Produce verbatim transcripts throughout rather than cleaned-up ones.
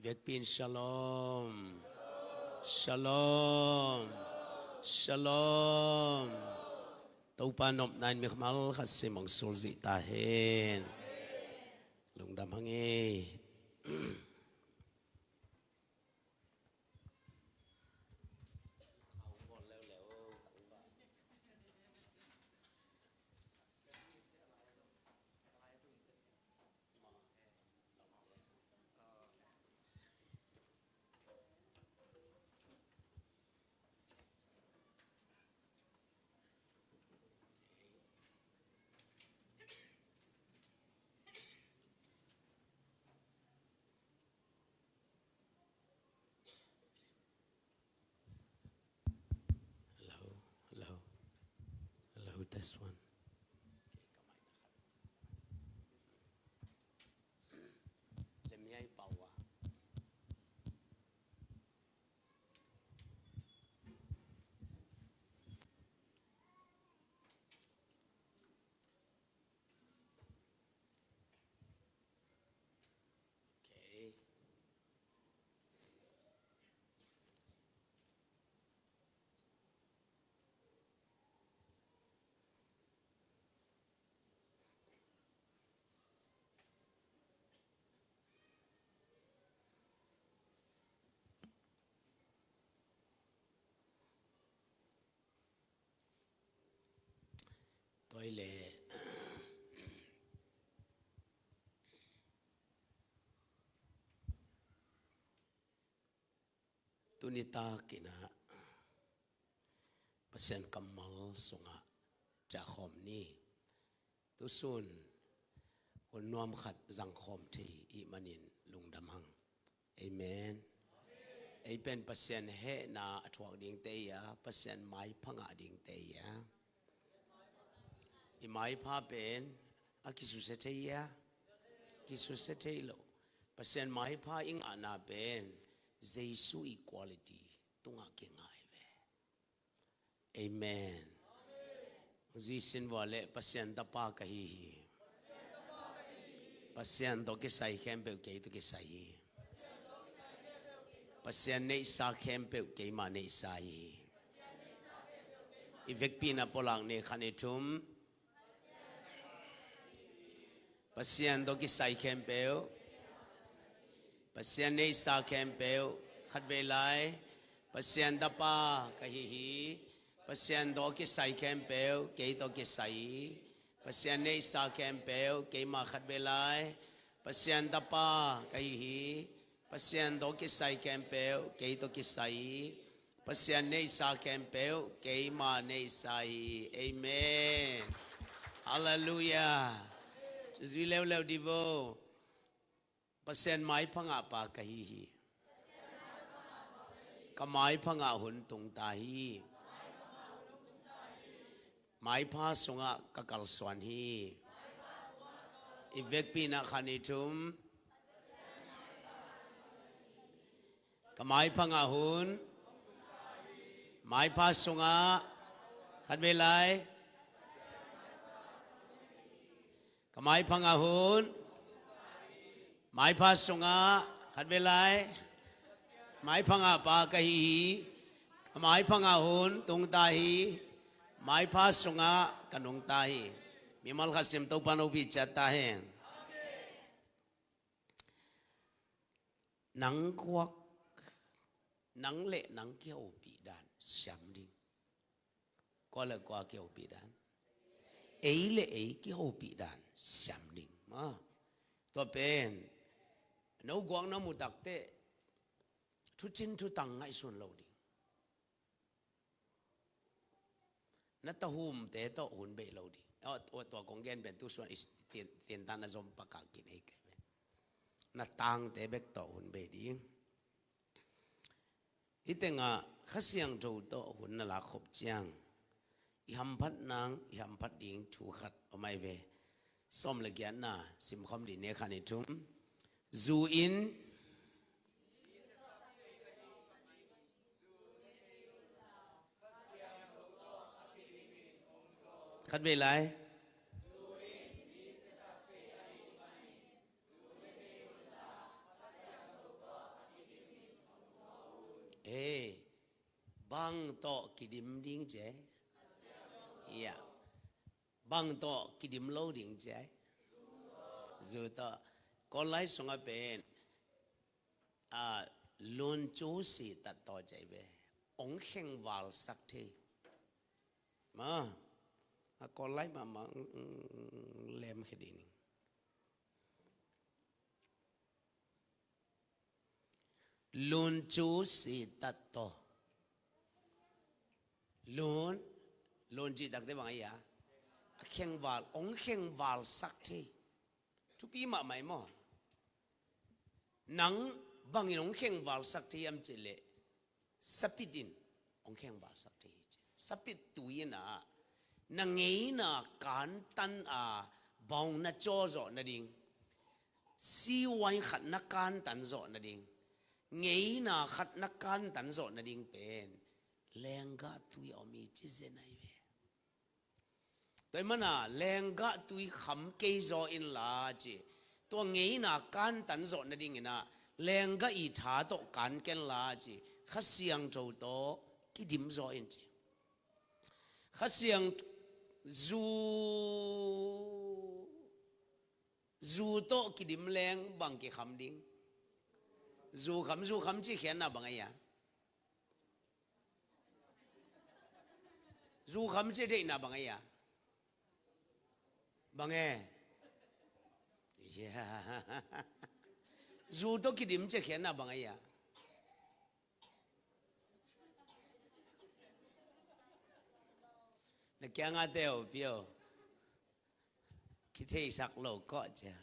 Vekpi in shalom. Shalom. Shalom. Topa nopna in mimal khat sim hong sulzui ta hen. Lungdam hang ei. Hello, hello, hello, test one. Lem yai pau a. Okay. Tua ahih leh tuni takin ah Pasian kammal sungah ciahkhawm ni. Tusun hun nuam khat zangkhawm thei i hih manin lungdam hang. Amen. Ei pen Pasian hehna a thuak dingte hi a, Pasian maipha ngah dingte hi a. I maipha pen a kisusia thei hi a, kisusia thei lo. Pasian maipha i ngahna pen Jesu equality tungah kingah hi ve. Amen. Zisin vua leh Pasian tapa ka hi hi. Pasian tawh kisai khempeuh kei tawh kisai hi. Pasian neihsa khempeuh keima neihsa hi. I vekpi in a pulak ni, khat ni thum. Pasian tawh kisai khempeuh, Pasian neihsa khempeuh, khatvei lai. Pasian tapa ka hi hi. Pasian tawh kisai khempeuh kei tawh kisai hi. Pasian neihsa khempeuh keima, khatvei lai. Pasian tapa ka hi hi. Pasian tawh kisai khempeuh kei tawh kisai hi. Pasian neihsa khempeuh keima neihsa hi. Amen. Halleluiah. Zui leuleu di vo. Pasian maipha ngah pa ka hi hi. Ka maipha ngah hun tung ta hi. Maipha sungah ka kalsuan hi. I vekpi in ah khat ni thum. Ka maipha ngah hun. Maipha sungah. Khatvei lai. Ka maipha ngah hun. Maipha sungah. Khatvei lai. Maipha ngah pa ka hi hi. Ka maipha ngah hun tung ta hi. Maipha sungah ka nungta hi. Mimal khat sim, Topa hopih ciat ta hen. Nang kua, nang le nang kihopih dan siam ding. Kua le kua kihopih dan. Ei le ei kihopih dan siam ding. Ma. Tua pen no guak na mu takteh thucin thutang ngaihsun lo ding. Na tahumte tawh hun bei lo ding. Aw, tua, tua kong gen pen tusuan i tin, tintan a zom pakak kin ei kai pen. Na tangte bek tawh hun bei ding. Hih tengah Kha Siangtho tawh hun na lak khop ciang i hamphat nang, i hamphat ding thu khat om ai ve. Sawm le giatna simkhawm dih ni, khat ni thum. Zu in. Khatvei lai. Bang tawh kidim ding ci ai? Ya. Bang tawh kidim lo ding ci ai? Zu tawh. Kawllai sungah pen, a, luncu si tat tawh ci ai ve. Ong khengvalsak thei. Ma, a Kawllai mahmah, mm, lemkhia ding ning. Luncu si tat tawh. Lun, lun cih takte bang a hi a? A khengval, ong khengvalsak thei. Thupi mahmah hi maw? Nang bangin ong khengvalsak thei hiam cih leh, sapit in ong khengvalsak thei hi ci. Sapit tui in a, na ngeina kantan a, bawng na caw zawh nading, siwai khat na kantan zawh nading, ngeina khat na kantan zawh nading pen lenggah tui a om hi ci zen ahi ve. Tua hi mana lenggah tui kham kei zaw inla ci. Tua ngeina kantan zawh nadingin a, lenggah i tha tawh kan kenla ci. Kha Siangtho tawh kidim zaw in ci. Kha Siang, zu, zu tawh kidim leng bang kikham ding? Zu kham, zu kham cih khiatna bang a hi a? Zu kham cih deihna bang a hi a? Bang e? Ya. Zu tawh kidim cih khiatna bang a hi a? Na kiangah te o, pi o. Kitheisak lo kawh cia.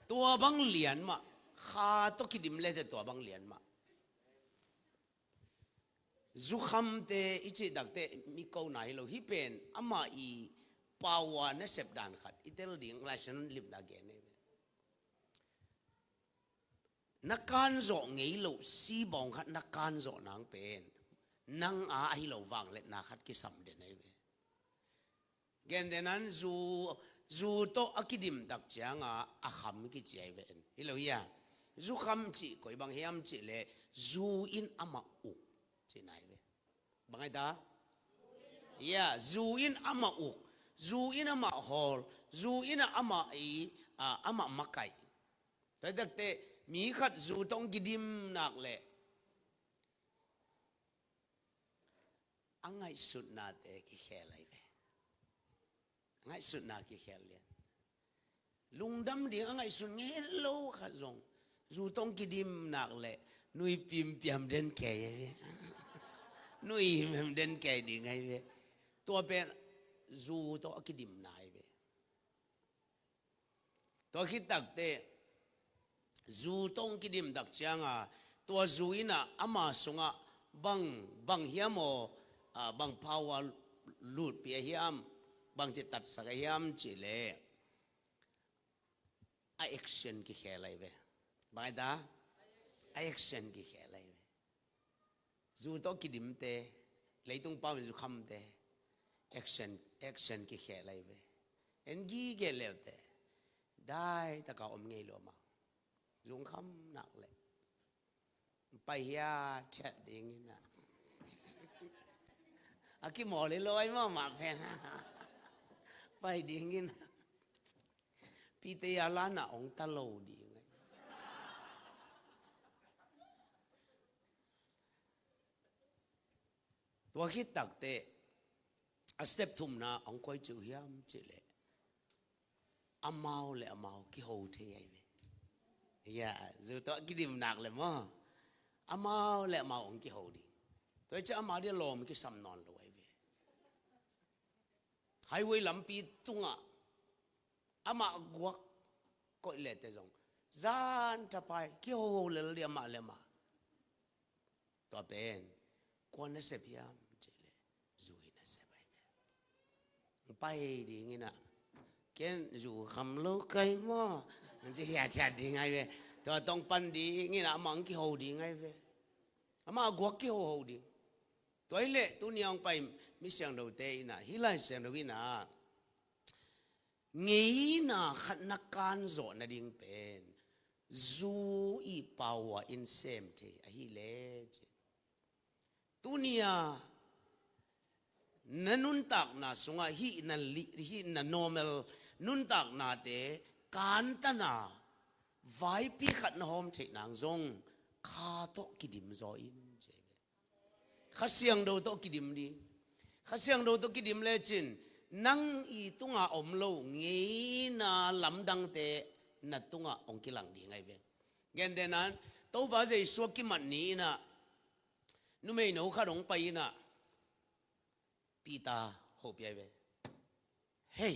Tua bang lian mah. Kha tawh kidim lete tua bang lian mah. Zukhamte i cih takte mi kona hi lo. Hih pen amah i power nasep dan khat i tel ding Lai Siangtho limna gen ahi ve. Na kanzawh ngei loh sibawng khat na kanzawh nang pen nang a ahi lo vangliatna khat kisam den ahi ve. Gentehnan zu, zu tawh a kidim tak cianga a kham kici ahi ve. Hi lo hia? Zukham cih koi bang hiam cih leh zu in amah uk cihna ahi ve. Bang ahi ta? Ya, zu in amah uk, zu in amah hawl, zu in amah i, a, amah makaih. Tua hi takte mi khat zu tawh kidim nak leh a ngaihsutnate kikhel ahi ve. A ngaihsutna kikhel lian. Lungdam ding a ngaihsut ngei lo khat zong zu tawh kidim nak leh nui pimpiam den kei ahi ve. Nui himhim den kei ding ahi ve. Tua pen zu tawh a kidimna ahi ve. Tua khit takte zu tawh kidim tak cianga tua zu in a ama sungah bang, bang hiam aw, a, bang power lutpih ahi hiam, bang ci tatsak ahi hiam cih leh a action kikhel ahi ve. Bang ahi ta? A action kikhel ahi ve. Zu tawh kidimte, leitung pau in zukhamte, action, action kikhel ahi ve. En gige leute, dai taka om ngei lo amau. Zu kham nak leh pai hia thiat ding in a, a kimawl hi lo ahi mahmah pen a, pai ding in a, pite a lana ong ta lo ding ahi. Tua khit takte a step thumna ong koi ciu hiam cih leh amau le amau kiho thei ahi ve. Ya, zu tawh kidim nak leh maw, amau le amau ong kiho ding. Tua hi ciah amau dia lawm kisam nawn lo ahi ve. Highway lampi tungah amah guak koih lete zong zan thapai kihoho lel dih amah le amah. Tua pen kua nasep hiam cih leh zu in nasep ahi ve. Pai ding in a, ken zu kham lo kai maw, an ci hiathiat ding ahi ve. Tua tawh pan ding in a, amah kiho ding ahi ve. Amah guak kihoho ding. Tua hi leh tuni a ong pai mi siangthote in a, hih Lai Siangtho in a, ngeina khat na kanzawh nading pen Zu i power in sem thei ahi le ci. Tunia na nuntakna sungah hih na li-, hih na normal nuntaknate kantana vaipi khat na hawm theih nang zong kha tawh kidim zaw in ci. Kha Siangtho tawh kidim ding. Kha Siangtho tawh kidim lecin nang i tunga om lo ngeina lamdangte na tungah hong kilang ding ahi ve. Gentehna in Topa Jesu a kimat ni inah numeino khat hong pai inah Peter hopih ahi ve. Hei,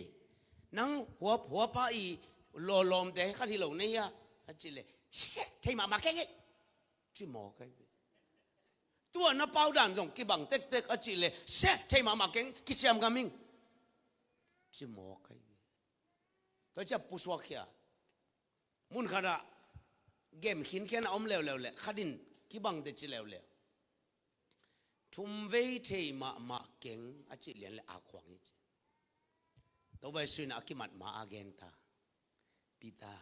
nang huap, huapa i lawlawmte khat hi lo na hia? A cih leh, seh, thei mahmah keng hi. Ci mawk ahi ve. Tua na pau dan zong kibang tektek a cih leh, seh, thei mahmah keng, kiciam ngam ing. Ci mawk ahi ve. Tua ciah pusuak khia. Mun khatah gem khinkhian a om leuleu leh khat in kibang teh ci leuleu. Thumvei thei mahmah keng a cih lian leh ak khuang hi ci. Topa Jesu in a kimat ma a gen ta. Peter,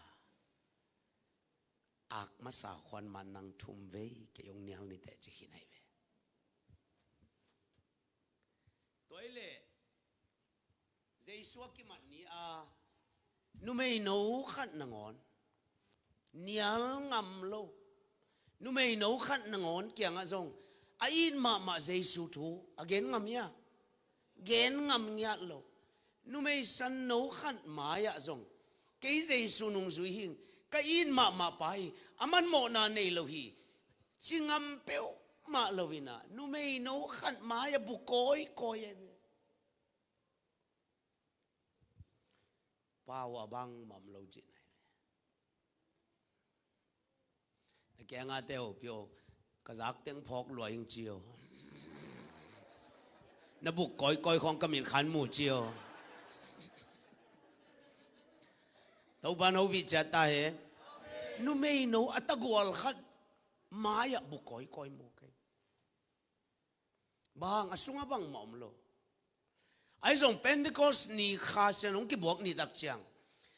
ak masa khuan ma nang thumvei kei hong nial ni teh ci khin ahi ve. Tua hi leh Jesu a kimat ni a numeino khat nangawn nial ngam lo. Numeino khat nangawn kiangah zong a it mahmah Jesu thu a gen ngam hia? Gen ngam ngiat lo. Numei sanno khat mai-ah zong kei Jesu nungzui hing, ka it mahmah pa hi, a man mawhna nei lo hi, ci ngam peuhmah lo inah numeino khat mai-ah bu kawikawi ahi ve. Pau a bangmah om lo cihna hi ve. Na kiangah te hopih aw, ka zak teng phawk lua ing ci aw. Na buk kawikawi khawng ka mit khan mu ci aw. Topa in hopih ciat ta hen. Numeino a tagual khat mai-ah bu kawikawi mu kei. Bang a sungah bangmah om lo. Ahi zong Pentecost ni Kha Siangtho hong kibuak ni tak ciang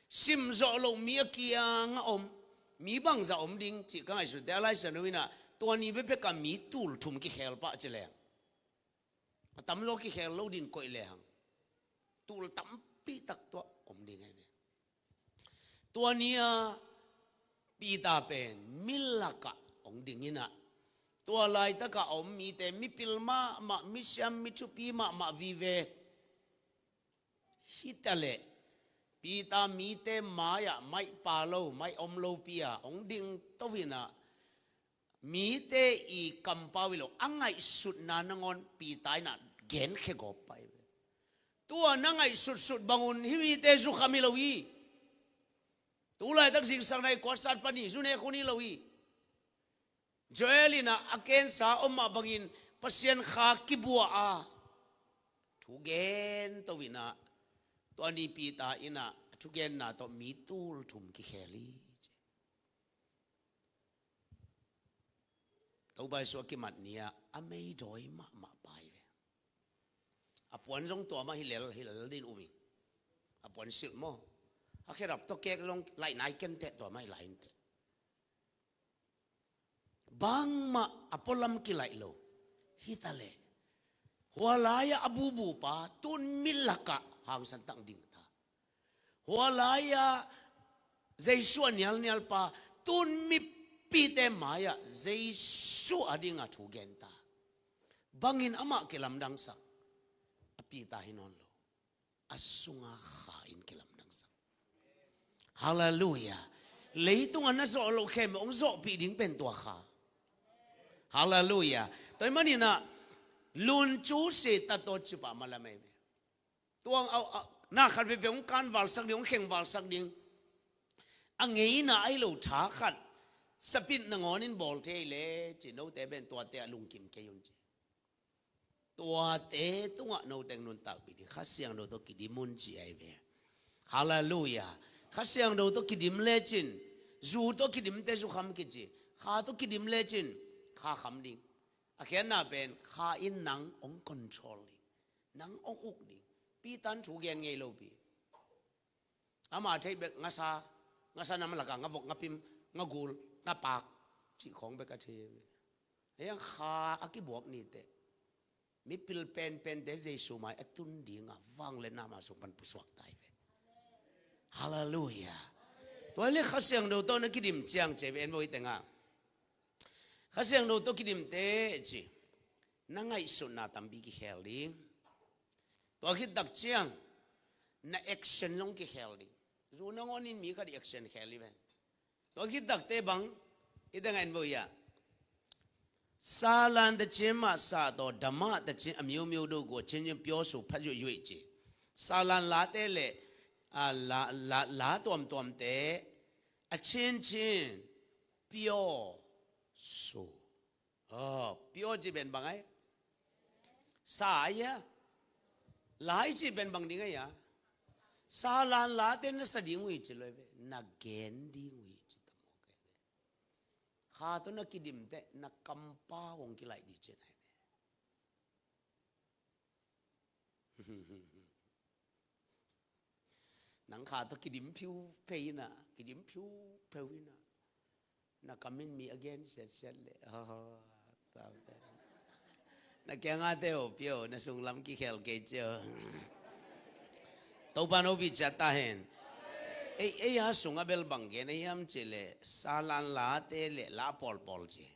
sim zawh loh mi a kiangah om, mi bangzah om ding cih ka ngaihsut teh a Lai Siangtho inah tua ni bekbek ah mi tul thum kikhel pah ci leng, a tamzaw kikhel lo ding koih lehang tul tampi tak tuah om ding ahi ve. Tua ni-a Peter pen mi lakah hong ding inah tua laitakah a om mite mipil mahmah, misiam, mithupi mahmah vive. Hi ta leh Peter mite mai-ah maihpa lo, maih om lopi-a hong ding to inah mite i kampau hi lo a ngaihsutna nangawn Peter inah genkhia gawp pah hi ve. Tua na ngaihsutsut bangun hih mite zukham hi lo hi. Tu laitak zingsang nai kuatsat pani zu nek hun hi lo hi. Joel inah a kensa om mah bangin Pasian kha kibuah a thu gen to inah tua ni Peter inah a thugenna tawh mi tul thum kikhel hi ci. Topa Jesu a kimat ni-ah a meidawi mahmah pa hi ve. A puan zong tua mah hi lel, hi lel din um ing. A puan silh maw? A khedap tawh kek zong laih nai ken teh tua mah hi lai in teh. Bangmah a pualam kilaih lo. Hi ta leh hua lai-ah a bubu pa tun mi lakah hangsan tak ding ta. Hua lai-ah Jesu a nialnial pa tun mipite mai-ah Jesu a dingah thu gen ta. Bangin amah kilamdangsak? A Peter hi nawn lo. A sunga Kha in kilamdangsak. Halleluiah. Leitungah na zawh loh khempeuh hong zawhpih ding pen tua Kha. Halleluiah. Tua ahih maninah lun cu se tatawt cipah malam ahi ve. Tuang a, a, na khat veve hong kanvalsak ding, hong khengvalsak ding. A ngeina ahi lo tha khat sapit nangawn in bawl thei le ci, note pen tuate ah lungkim kei un ci. Tuate tungah note nuntakpih ding Kha Siangtho tawh kidim un ci ahi ve. Halleluiah. Kha Siangtho tawh kidim lecin zu tawh kidimte zukham kici. Kha tawh kidim lecin kha kham ding. A khiatna pen Kha in nang hong control ding, nang hong uk ding. Peter in thu gen ngei lopi. Ama theih bek ngasa, ngasa nam lakah ngavok ngapim nga gul, nga pak, cih khawng bek a thei. Hei ang kha a kibuak ni teh, mipil penpente Jesu mai a tun dinga vangliatna mah sung pan pusuak ta hi ve. Halleluiah. Tua hi leh Kha Siangtho tawh na kidim ciang ci ve, en vo hi tengah. Kha Siangtho tawh kidim teh ci, na ngaihsutna tampi kikhel ding. Tua khit tak ciang na action zong kikhel ding. Zu nangawn in mi khat i action khel hi ven. Tua khit tak teh bang, hi tengah en vo hi a. Salan tacin mah sa tawh, damah tacin a miumiu do gua cincin pyaw su pha yuihyu ci. Salan late le, a, la, la, la tuamtuamte a cincin pyaw su. Oh, pyaw ci pen bang ai? Sa ai a? La i ci pen bang ding ai a? Salan late na sa ding uh hi ci lo hi ve. Na gen ding uh hi ci ta mawk ai ve. Kha tawh na kidim teh na kampau hong kilaih ding ci nai ve. Nang kha tawh kidim phiu phei ina, kidim phiu pheu ina, na kam in mi a gen siatsiat leh, oh, ta ve. Na kiangah te oh pyaw, na sunglam kikhel kei cio. Topa no pi ciat ta hen. Ei, ei a sungah bel bang gen ei hiam ci leh, salan late le la pawlpawl ci.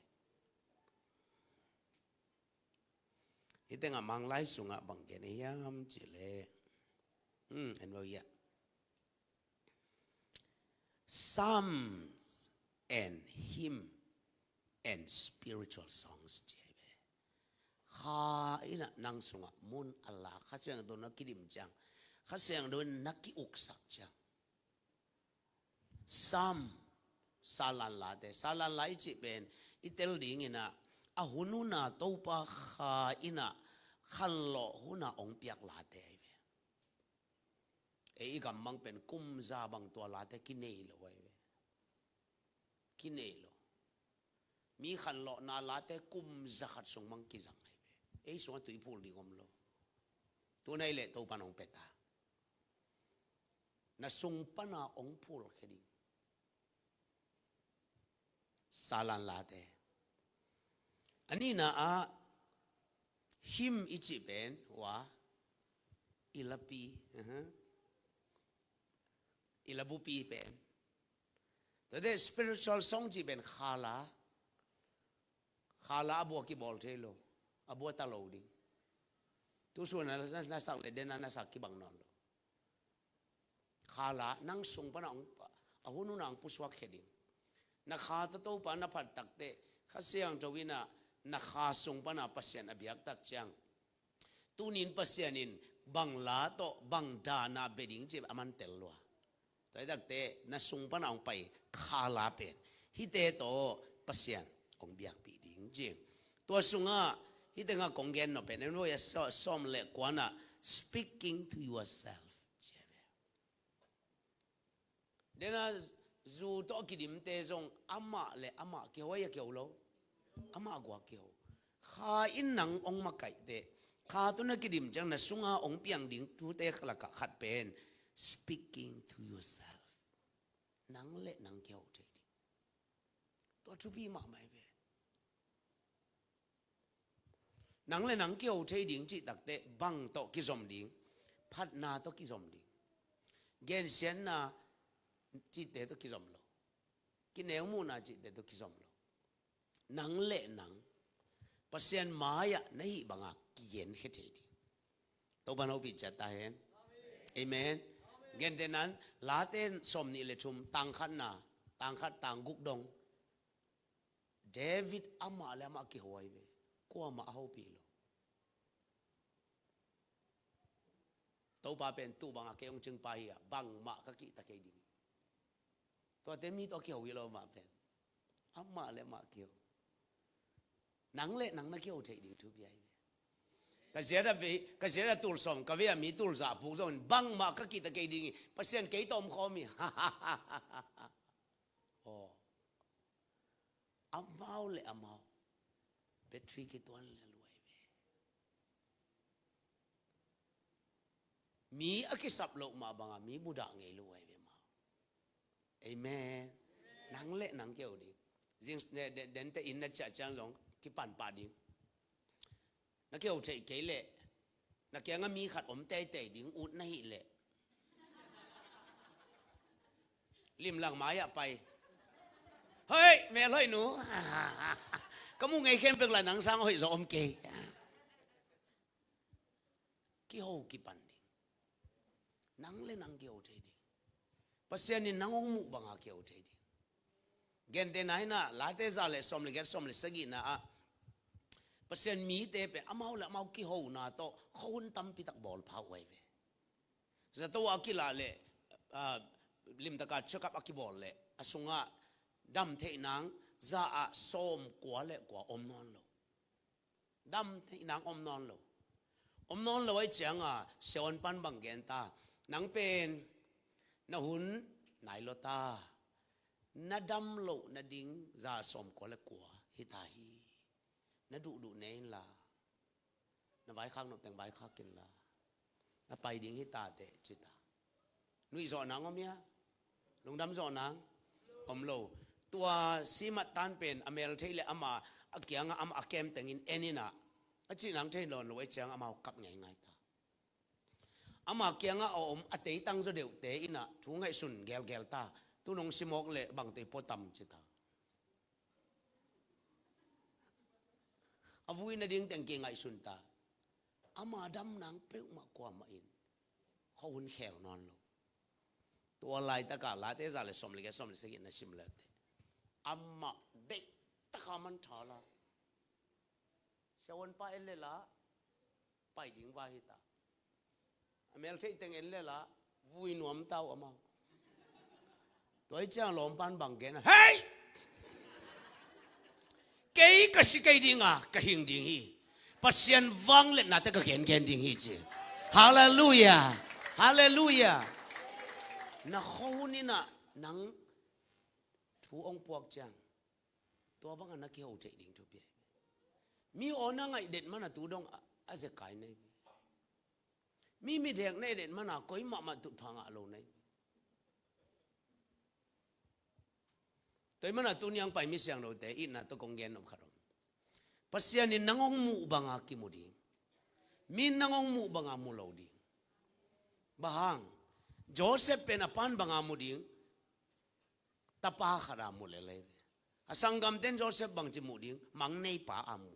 Hi tengah Manglai sungah bang gen ei hiam ci leh, hmm, en lo ia. Psalms and hymn and spiritual songs ci ai ve. Kha ina nang sungah mun a la, Kha Siangtho na kidim ciang, Kha Siangtho na kiuksak ciang. Psalm, salan late, salan la i cih pen i tel ding ina, a hun huna Topa Kha ina khanlawh huna hong piak late ai ve. Ei i gammang pen kum za bang tua late kinei lo ai ve. Kinei lo. Mi khanlawhna late kum za khat sung mang kizang ai ve. Ei sungah tuiphul ding om lo. Tunai leh Topan hong pia ta. Na sung pana hong phulkhia ding. Salan late. A nihna ah hymn i cih pen, wa, i lapi, aha, i labupi pen. Tuate spiritual song cih pen khala. Khala a bua kibawl thei lo. A bua ta lo ding. Tusun a na, na sak le den a na sak kibang nawn lo. Khala nang sung pana hong, a hun huna hong pusuak khia ding. Na kha tawh Topa na phat tak teh, Kha Siangtho ina na kha sung pana Pasian a biak tak ciang, tunin Pasian in bang la tawh, bang dana bia ding ci a man tel lua. Tua hi tak teh na sung pana hong pai khala pen hihte tawh Pasian hong biakpih ding ci. Tua sungah hih tengah kong gen nop pen, en vo ia, sa-, sawm le kuana, speaking to yourself ci ai ve. Dena zu tawh a kidimte zong amah le amah kiho ai a kiho lo? Amah guak kiho. Kha in nang hong makaih teh, Kha tawh na kidim ciang na sunga hong piang ding thute lakah khat pen speaking to yourself. Nang le nang kiho thei ding. Tua thupi mahmah ai ve. Nang le nang kiho thei ding cih tak teh bang tawh kizom ding? Phatna tawh kizom ding. Gensiatna cihte tawh kizom lo. Kineumuhna cihte tawh kizom lo. Nang le nang Pasian mai-ah na hih banga kigenkhia thei ding. Topan hopih ciat ta hen. Amen. Gentehna in Late sawmnih le thum, tang khatna, tang khat, tang guk dong, David amah le amah kiho ai ve. Kuamah a hopih lo. Topa pen tu banga kei hong cingpa hi a, bangmah ka kihta kei ding. Tuate mi tawh kiho hi lo mah pen. Amah le amah kiho. Nang le nang na kiho thei ding thupi ai ve. Ka ziat a vei, ka ziat a tul sawm, ka vei a mi tul za puk zongin bangmah ka kihta kei ding hi. Pasian kei tawh om khawm hi. Aw. Amau le amau battery kituan le luai ve. Mi a kisap loh mah banga mi mudah ngei luai ve mau. Amen. Nang le nang kiho ding. Zing, de, de, dente inn na ciah ciang zong kipan pah ding. Na kiho theih kei leh, na kiangah mi khat om teitei ding ut na hih leh, limlang mai-ah pai. Hei, mel hoih nu. Ka muh ngei khempeuh lah nang sang hoih zaw om kei. Kiho kipan ding. Nang le nang kiho thei ding. Pasian in nang hong muh banga kiho thei ding. Gentehna in ah, Late za le sawm le giat, sawm le sagihna ah, Pasian mite pen amau le amau kihona tawh khuahun tampi tak bawl pha uh ahi ve. Zato a kilah leh, ah, limtaka check up a kibawl leh, a sungah dam theih nang za ah sawm kua le kua om nawn lo. Dam theih nang om nawn lo. Om nawn lo ahih ciangin, siavuan pan bang gen ta, nang pen na hun nai lua ta. Na dam loh nading za sawm kua le kua hi ta hi. Na duhduh ne inla, na vaikhak nop teng vaikhak inla, na pai ding hi ta teh, ci ta. Nuih zawh nang om hia? Lungdam zawh nang om lo. Tua simat tan pen a mel theih le amah a kiangah amah a kem tengin en in ah, a cih nang thei nawn lo ahih ciangin amau kap ngeingai ta. Amah kiangah a om a teitang zaw deuhte in ah thu ngaihsun gelgel ta. Tu nong si mawk leh bang tei pua tam, ci ta. A vui nading teng kingaihsun ta. Ama dam nang peuhmah kuamah in khuahun khel nawn lo. Tua laitakah Late za le sawm le giat, sawm le sagih na sim leh teh, amah deihtakin mantha la, siavuan pa en leh la, pai ding vai hi ta. A mel theih teng en leh la, vui nuam ta uh amau. Tua ahih ciangin lawm pan bang gen a, hei! Kei ka si kei ding a, ka hing ding hi. Pasian vangliatna teh ka gengen ding hi, ci. Halleluiah. Halleluiah. Na khuahun in ah nang thu hong puak ciang, tua bangin na kiho theih ding thupi ahi. Mi aw na ngaih den manin tu dong a, a zekai na hi. Mi mit hek na hi den manin koi mahmah tutphah ngah lo na hi. Tua ahih manin tuni a hong pai mi siangthote itna tawh kong gen nop khat om. Pasian in nang hong muh banga kimu ding. Mi in nang hong muh banga mu lo ding. Bang hang? Joseph pen a pan banga mu ding. Tapa khat a mu lel hi ve. A sanggamte'n Joseph bangci mu ding, mang nei pa a mu.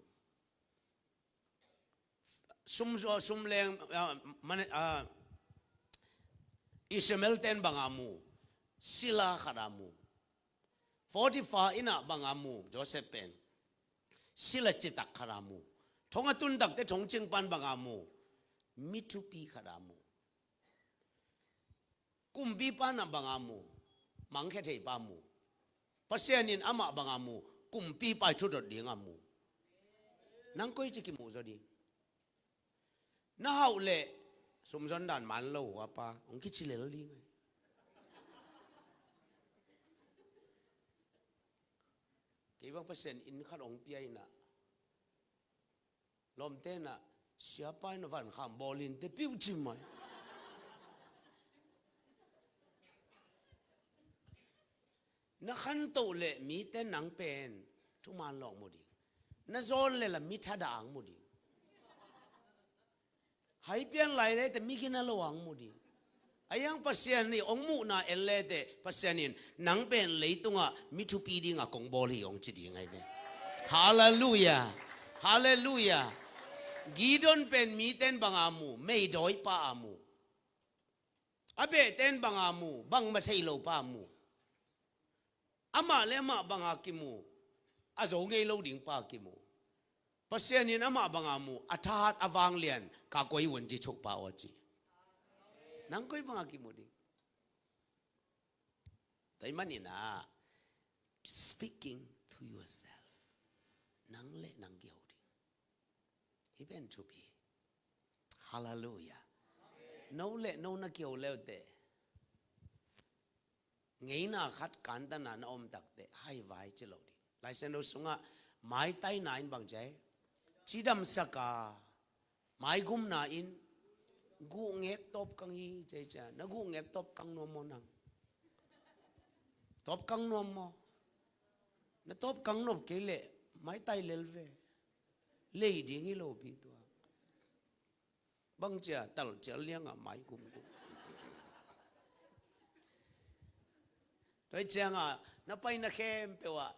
Sum, sum leng, ah, mane, ah, Ishmael te'n banga mu, sila khat a mu. Potiphar inn ah banga mu, Joseph pen sila citak khat a mu. Thong a tun tak teh thongcing pan banga mu, mi thupi khat a mu. Kumpipa in banga mu, mangkhia thei pa mu. Pasian in amah banga mu, kumpipa i thudot ding a mu. Nang koi ci kimu zaw ding? Na hauh leh, sumzon dan man lo uh a pa, hong kici lel ding hi. Kei bang Pasian in inn khat hong pia in ah, lawmte'n ah, siapa in a vankham bawl in teh piu ci mai. Na khantoh leh mite'n nang pen thuman lawng mu ding. Na zawn leh la mi thadah hong mu ding. Hai pian lai leh teh mi gina lo hong mu ding. Ahi hang Pasian in hong muhna en leh teh, Pasian in nang pen leitungah mi thupi dinga kong bawl hi hong ci ding ahi ve. Halleluiah. Halleluiah. Gideon pen mite'n banga mu, meidawi pa a mu. A behte'n banga mu, bangmah thei lo pa mu. Amah le amah banga kimu, a zo ngei lo ding pa kimu. Pasian in amah banga mu, a thahat a vanglian, ka koi un ci thuk pa aw ci. Nang koi banga kimu ding? Tua ahih manin ah, speaking to yourself. Nang le nang kiho ding. Hih pen thupi. Halleluiah. No le no na kiho le uh teh, ngeina khat kantana na om tak teh, haivai ci lo ding. Laisiangtho sungah maitaina in bang ci hiam? Cidamsak a, maigumna in guhngek tawpkang hi ci hi ciang, na guhngek tawpkang nuam maw nang? Tawpkang nuam maw? Na tawp kang nop kei leh maitai lel ve. Lei ding hi lo pi tua. Bang cia tal cial liangah mai kumkum. Tua hi ciangah na paina khempeuh ah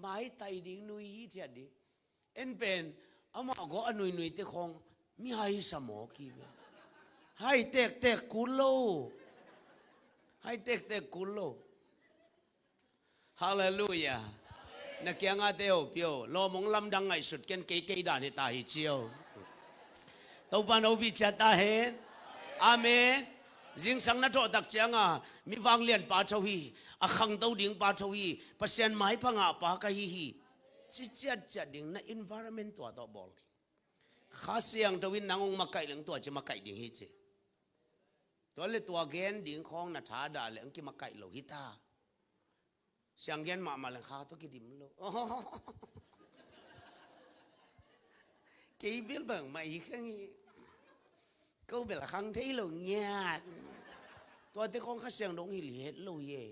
maitai ding nui hi thiat ding. En pen amah gaw a nuinuite khawng mi hai sa mawk hi ve. Hai tektek kul lo. Hai tektek kul lo. Halleluiah. Na kiangah te o pio lawm hong lamdang ngaihsut ken kei kei dan hi ta hi cio. Topa no pi cia ta hen. Amen. Zingsang na thawh tak cianga mi vanglian pa tho hi. A khangto ding pa tho hi. Pasian maipha ngah pa ka hi hi. Ci ciatciat ding na environment tua tawh bawl ding. Kha Siangtho in nang hong makaih leng tua ci makaih ding hi ci. Tua le tua gen ding khawng na thadah leh hong kimakaih lo hi ta. Siang gen mahmah leng kha tawh kidim lo. Kei bel bangmah i khang hi. Ko bel a khang thei lo ngiat. Tuate khawng Kha Siangtho hong hilh het lo hi e.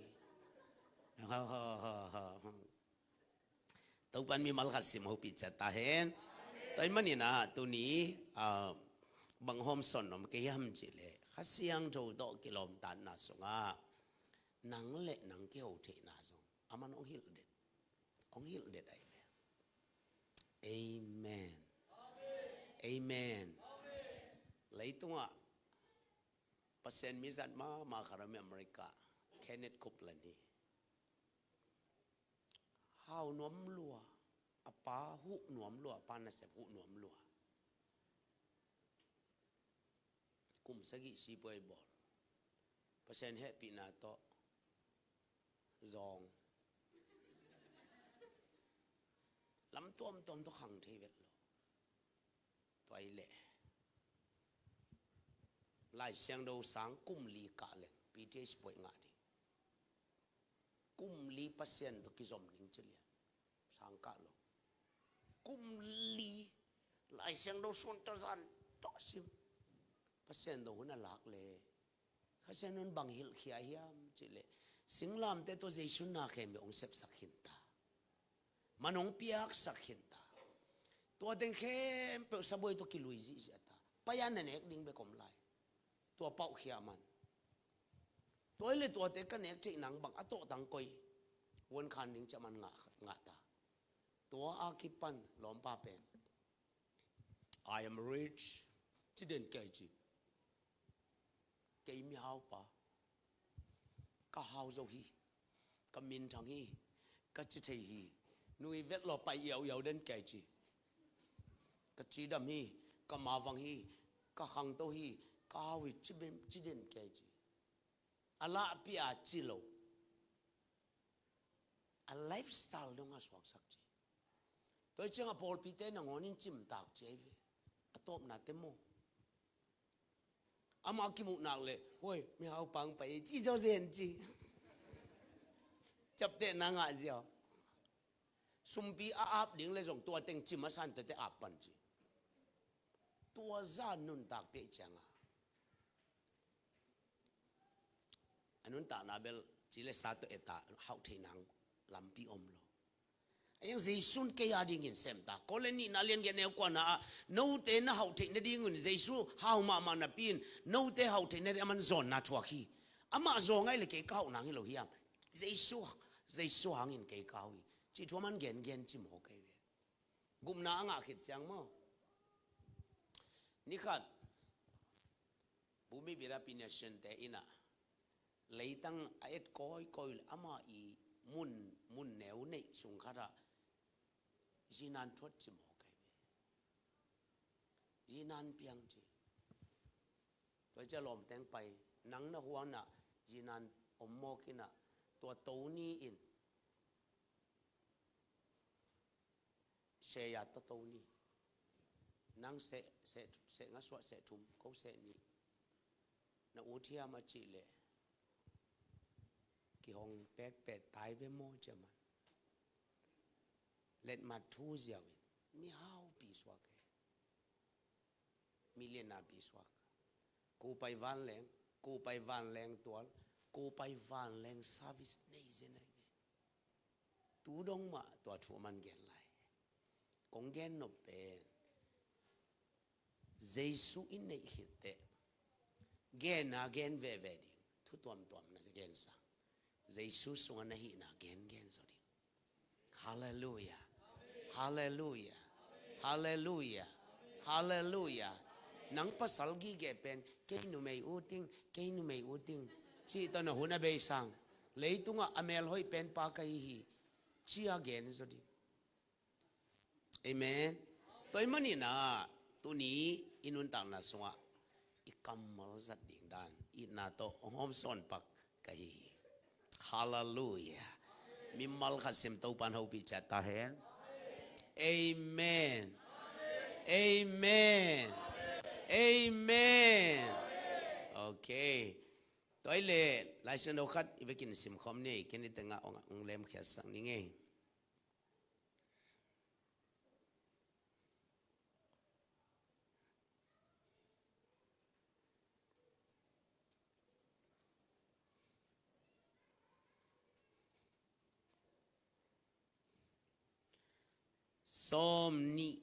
Topan mimal khat sim hopih ciat ta hen. Tua ahih manin ah tuni, ah, bang hawm sawn nuam ka hiam cih leh Kha Siangtho tawh kilawmtatna sungah nang le nang kiho theihna zong aman hong hilh det, hong hilh det ahi ve. Amen. Amen. Leitungah Pasian mizat mahmah khat om hi America, Kenneth Copeland hi. Hau nuam lua, a pa huh nuam lua, a pa nasep huh nuam lua. Kum sagih sipuai bawl. Pasian hehpihna tawh zawng. Lam tuamtuam tawh khang thei vet lo. Tua ahih leh Lai Siangtho sang kum li kah leng P T H puai ngah ding. Kum li Pasian tawh kizom ding ci lian. Sang kah lo. Kum li Lai Siangtho sun tawh zan tawh sim. Pasian tawh hun a lak leh Kha Siangtho in bang hilhkhia hiam cih leh singlamteh tawh Jesu na khempeuh hong sepsak khin ta. Man hong piaksak khin ta. Tua teng khempeuh sabuai tawh kilui zihziah ta. Pai-a na nek ding bek om lai. Tua pauhkhia man. Tua ahih leh tuate ka nek theih nang bang a tawhtang koi. Huan khan ding ciah man ngah, ngah ta. Tua a kipan lawmpa pen "I am rich," ci den kei ci. "Kei mihaupa, ka hau zo hi, ka minthang hi, ka ci thei hi, nui vet law pai iauiau den kei ci. Ka cidam hi, ka mavang hi, ka khangto hi, ka hau hi," ci ben, ci den kei ci. A lahpih a ci lo. A lifestyle dong a suaksak ci. Tua hi ciangah pawlpite nangawnin cimtak ci ahi ve. A tawpnate maw? Amah kimuh nak leh, "Huai, mihau pang pai," ci zaw zen ci. Ciaptehna ngah ziau. Sumpi a ap ding leh zong tua teng cim a san tete ap pan ci. Tua zah nuntak peh ciangah a nuntakna bel ci le sa tawh et a hauh theih nang lampi om lo. A hiang Jesu'n kei a dingin sem ta. Korin nihna lian giat neu kuana ah, note na hauh theih nadingun Jesu hau mahmah napi in, note hauh theih nading aman zawnna thuak hi. Amah zaw ngai le kei ka hauh nang hi lo hiam? Jesu, Jesu hangin kei ka hau hi. Cih thu aman gengen ci maw kei ve. Gupna a ngah khit ciang maw? Ni khat Bumi Bira Pinasente in ah, leitang a et kawikawi le amah i mun, mun neu neih sung khat ah zinan thuat ci maw kei ve. Zinan piang ci. Tua hi ciah lawmteng pai, nang na huan ah zinan om mawk in ah, tua Tony in seh ya tawh to ni. Nang seh, seh, seh nga suah seh thum, ko seh nih. Na ut hiam a cih leh kihong pekpek tai ve maw ci a man. Letmat thu ziau in mihaupi suak e. Million napi suak. Ko pai vanleng, ko pai vanleng tual, ko pai vanleng service nei zen ahi ve. Tu dong mah tua thu man gen lai. Kong gen nop pen Jesu i neih khit teh genna gen veve ding. Thu tuamtuam na gensa. Jesu sungah na hihna gengen zaw ding. Halleluiah. Halleluiah. Halleluiah. Halleluiah. Nang pasal gige pen kei numei ut ing, kei numei ut ing, cih tawh na hun a beisang. Leitungah a melhoih pen pa ka hi hi, ci-a gen zaw ding. Amen. Tua ahih manin ah tuni i nuntakna sungah i kammal zat ding dan itna tawh hong hawmsawn pak ka hi hi. Halleluiah. Mimal khat sim Topa'n hopih ciat ta hen. Amen. Amen. Amen. Okay. Tua ahih leh Lai Siangtho khat i vekin simkhawm ni ei, ken i tengah hong, hong lemkhiatsak ning ei. Sawm nih.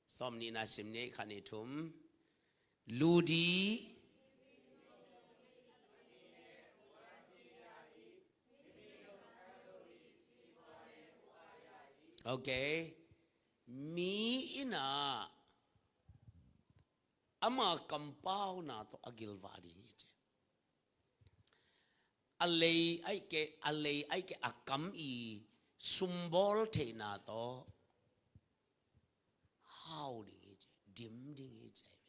Sawm nihna sim ni ei, khat, nih, thum. Ludi. Okay. Mi in ah ama kampauna tawh a gilvah ding hi ci. A lei ahih kei, a lei ahih kei a kam i sumbawl theihna tawh hau ding hi ci, dim ding hi ci ahi ve.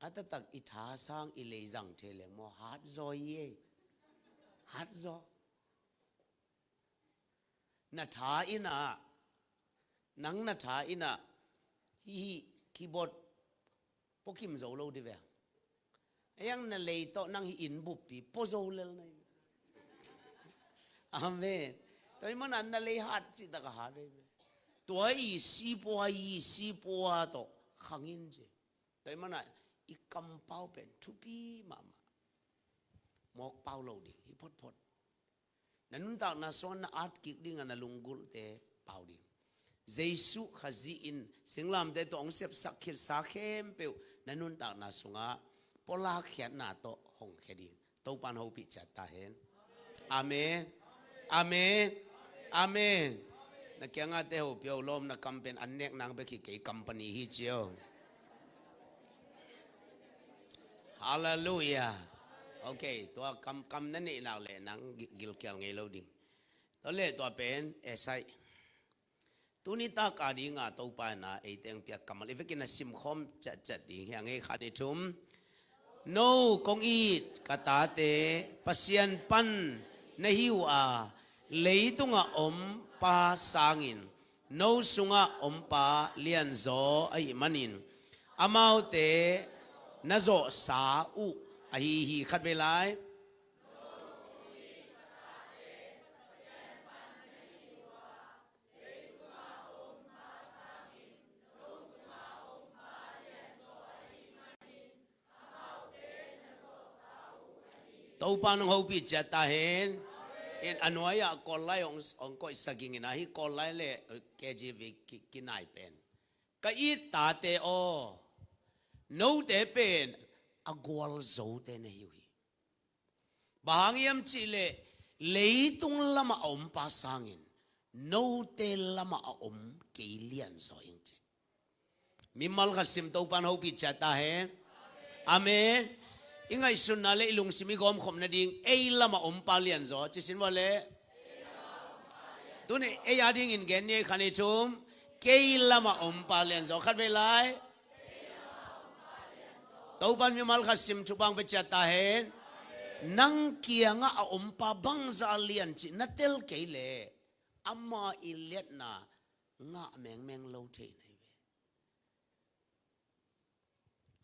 A taktak i tha sang i lei zang thei leng maw, hat zaw hi ei. Hat zaw. Na tha in ah, nang na tha in ah, hih, hih keyboard pua kim zo lo di ve. A iang na lei tawh nang hih inn buppi pua zo lel na hi. Amen. Tua ahih manin na lei hat cih tak a hat ahi ve. Tua i sipua, i sipua tawh khang in ci. Tua ahih manin i kampau pen thupi mahmah. Mawk pau lo ding hi photphot. Na nuntakna sungah na at kik ding a na lunggulhte pau ding. Jesu Khazih in singlamteh tawh hong sepsak khitsa khempeuh na nuntakna sungah pualak khiatna tawh hong khia ding. Topa'n hopih ciat ta hen. Amen. Amen. Amen. Na kiangahte hopih o, lawmna kam pen an nek nang bek hi kei, company hi ci o. Halleluiah. Okay, tua kam, kam na neih nak leh nang gi-, gilkial ngei lo ding. Tua leh tua pen, eh, sai. Tuni tak a ding a Topa in a ei teng piak kammal i vekin a simkhawm ciatciat ding hi hang ei, khat, nih, thum. No kong it ka tate Pasian pan na hi uh a, leitungah om Pa sangin no sungah om Pa lianzaw ahih manin amaute na zawhsa uh ahi hi. Khatvei lai. Topa'n hong hopih ciat ta hen. In a nuai-ah Kawl lai hong, hong koihsak ing in a, hih Kawl lai leh K G V ki, kinai pen. Ka it tate aw, note pen a gualzote na hi uh hi. Bang hang hiam cih leh leitung lamah a om Pa sangin note lamah a om kei lianzaw ing ci. Mimal khat sim, Topa'n hopih ciat ta hen. Amen. I ngaihsutna leh i lungsim i gawmkhop nading ei lamah om Pa lianzaw ci sin vua leh. Tuni ei a dingin gen ni ei, khat, nih, thum. Kei lamah om Pa lianzaw. Khatvei lai. Topa'n mimal khat sim thupha hong pia ciat ta hen. Nang kiangah a om Pa bangzah lian cih na tel kei leh ama i liatna ngah mengmeng lo thei na hi ve.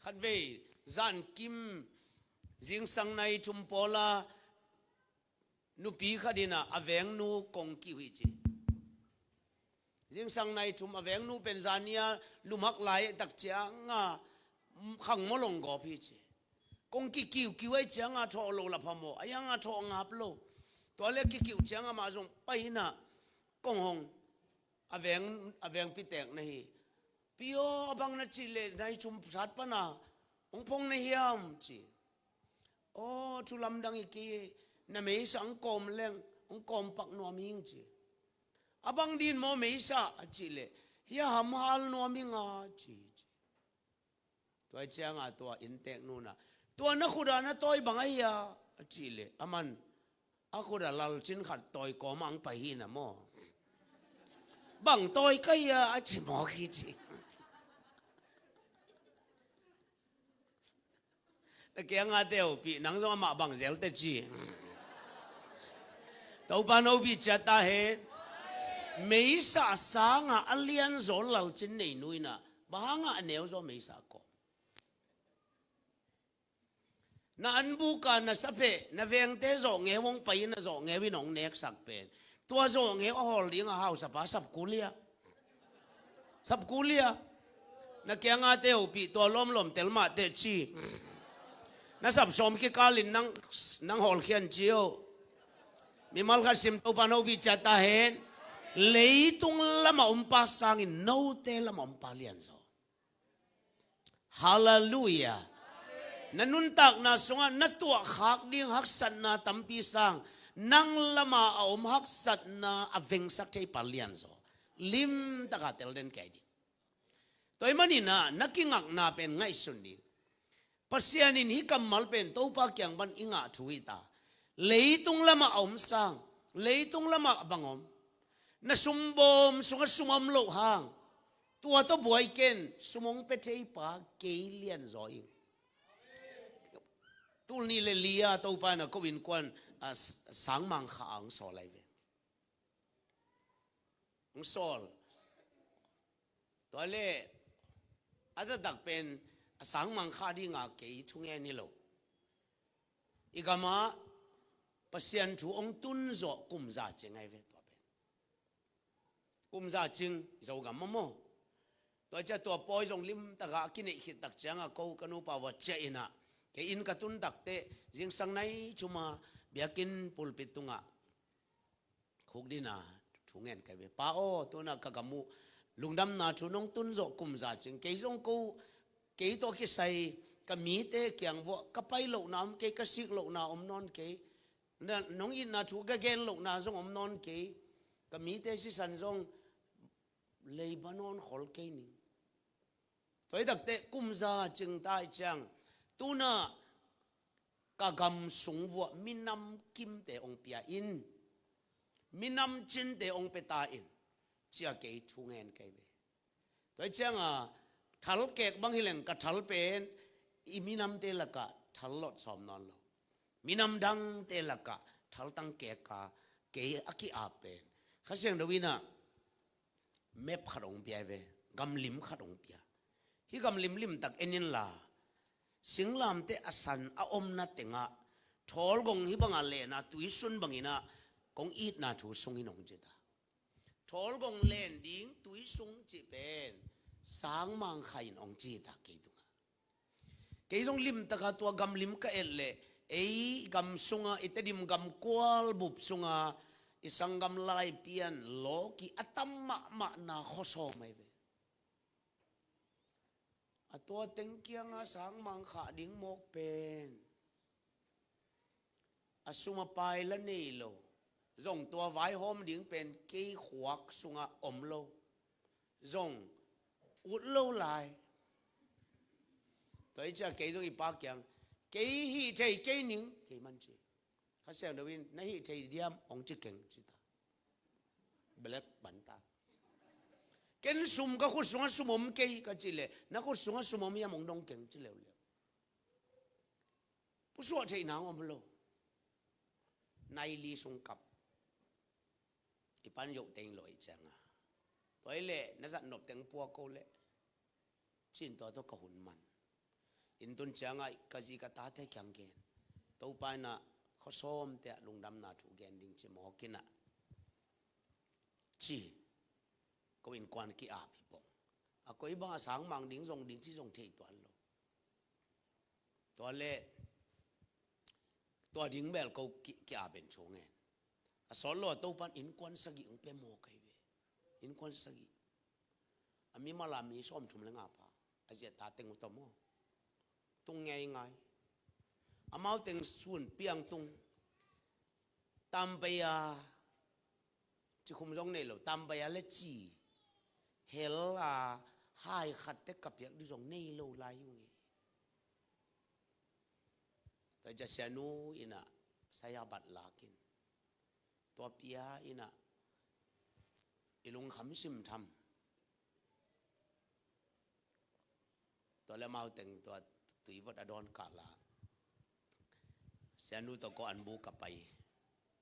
Khatvei, zankim, zingsang nai thum pawl a nupi khat in a, a vengnu kong kih uh hi ci. Zingsang nai thum a vengnu pen zani a lumhak lai tak ciangin khangmaw long gawp hi ci. Kong kih kiukiu ahih ciangin thawh lo la phamawh, a iangin thawh ngap lo. Tua le kikiuh ciang amah zong pai in ah, kong hong, a veng, a veng pitek na hi. Pi aw, a bang na cih leh nai thum sat pana hong phong na hiam ci. Aw, thu lamdang hi kei, na meisa hong kawm leng, hong kawm pak nuam ing ci. A bang din maw meisa a cih leh, hia hamhal nuam ing a ci, ci. Tua ciangah tua inntek nu in ah, tua na khut ah na tawi bang ahi a, a cih leh, aman a khut ah lalcin khat tawi kawm ah hong pai hi na maw. Bang tawi ka hi a, a ci mawk hi ci. Na kiangah te hopih, nang zong amah bang zel te ci. Topa in hopih ciat ta hen. Meisa sangah a lianzaw lalcin nei nu in ah, bang hangah a neuzaw meisa kawm? Na anbuk ah na sapeh, na vengte zawhngeu hong pai in ah zawhngeu in hong neksak pen, tua zawhngeu a hawl ding a hausapa sap kul hia? Sap kul hia? Na kiangah te hopih, tua lawmlawm tel mah teh ci. Na sap sawm kikal in nang, nang hawlkhia in ci o. Mimal khat sim, Topa in hopih ciat ta hen. Leitung lamah om pa sangin note lamah om pa lianzaw. Halleluiah. Na nuntakna sungah na tuahkhak ding haksatna tampi sang, nang lamah a om haksatna a vengsak thei pa lianzaw. Limtaka tel den kei ding. Tua ahih manin ah na kingakna pen ngaihsun ding. Pasian in hih kammal pen Topa kiang pan i ngah thu hi ta. Leitung lamah a om sang, leitung lamah bang om? Na sumbawm sungah sum a om loh hang, tua tawh buai ken, sum hong pia thei pa kei lianzaw ing. Tul nih le li-a Topa in ah ko innkuan, a, sangmangkha a hong sawl ahi ve. Hong sawl. Tua le, a taktak pen a sangmangkha dinga kei thungen hi lo. I gamah Pasian thu hong tun zawh kum za cing ahi ve tua pen. Kum za cing, Zogam mamaw. Tua ciah tua pawi zong limtaka a kineih khit tak ciangah ko ka nupa va ciah in ah, kei inn ka tun takteh zingsang nai thuma biakinn pulpit tungah khukdina thu ngen ka hi ve. Pa aw, tuna ka gam uh lungdamna thu nong tun zawh kum za cing. Kei zong ko, kei tawh kisai ka mite kiang vuah ka pai lohna om kei, ka sik lohna om nawn kei. Na, nong itna thu ka gen lohna zong om nawn kei. Ka mite sisan zong Lebanon khol kei ning. Tua hi takteh kum za cing ta hi ciang, tuna ka gam sung vuah minam kimte hong pia in, minam cinte hong pia ta in, cia kei thu ngen kei ve. Tua hi cianga, thal kek bang hi leng ka thal pen i minamte lakah thal lot sawm nawn lo. Minam dangte lakah thaltang keka kei a ki-ap pen Kha Siangtho in ah map khat hong pia hi ve, gamlim khat hong pia. Hih gamlim limtak en inla, singlamteh a san a omna tengah thawlgong hih bangah lehna tuisun bangin ah kong itna thu sung in hong ci ta. Thawlgong len ding tuisung cih pen sangmangkha in hong ci ta kei tungah. Kei zong limtaka tua gamlim ka et leh, ei gam sunga, i Tedim gam kualbup sunga i sanggam Laipian lawki a tam mahmahna khuasawm ahi ve. A tua teng kianga sangmangkha ding mawk pen a sum a pai la nei lo. Zong tua vaihawm ding pen kei khuak sungah om lo. Zong ut lo lai. Tua hi cia kei zong i pa kiang, kei hih thei kei ning, kei man ci. Kha Siangtho in, na hih thei diam hong ci keng ci ta. Black ban ta. Ken sum ka khut sungah sum om kei ka cih leh, na khut sungah sum om hiam hong dong keng ci leuleu. Pusuah theih nang om lo. Nai li sung kap. I pan yoh teng lo i cianga. Tua hi leh na zat nop teng pua ko leh. Cin tua tawh ka hun man. Inn tun cianga ka zi ka tate kiang gen. Topa in ah khuasawmte ah lungdamna thu gen ding ci mawk in ah. Ci. Ko innkuan ki-ap hi pong. A koi banga sangmang ding zong ding ci zong thei tuan lo. Tua leh, tua ding bel ko ki, ki-ap in thu ngen. A sawt lo a Topan innkuan sagih hong pia mawk ahi ve. Innkuan sagih. A mimal a mi sawmthum le nga pha. A zi a ta teng uh tawh maw. Tung ngeingai. Amau teng sun piang tung. Tampai a, cikhum zong nei lo, tampai a le ci hel a, hai khat te ka piak ding zong nei lo lai uh nge. Tua ciang sianu in a saya bat lak in, tua pia in a, i lungkham sim tham. Tua le amau teng tua tui vot a dawn kah la, sianu tawh ko an bu ka pai.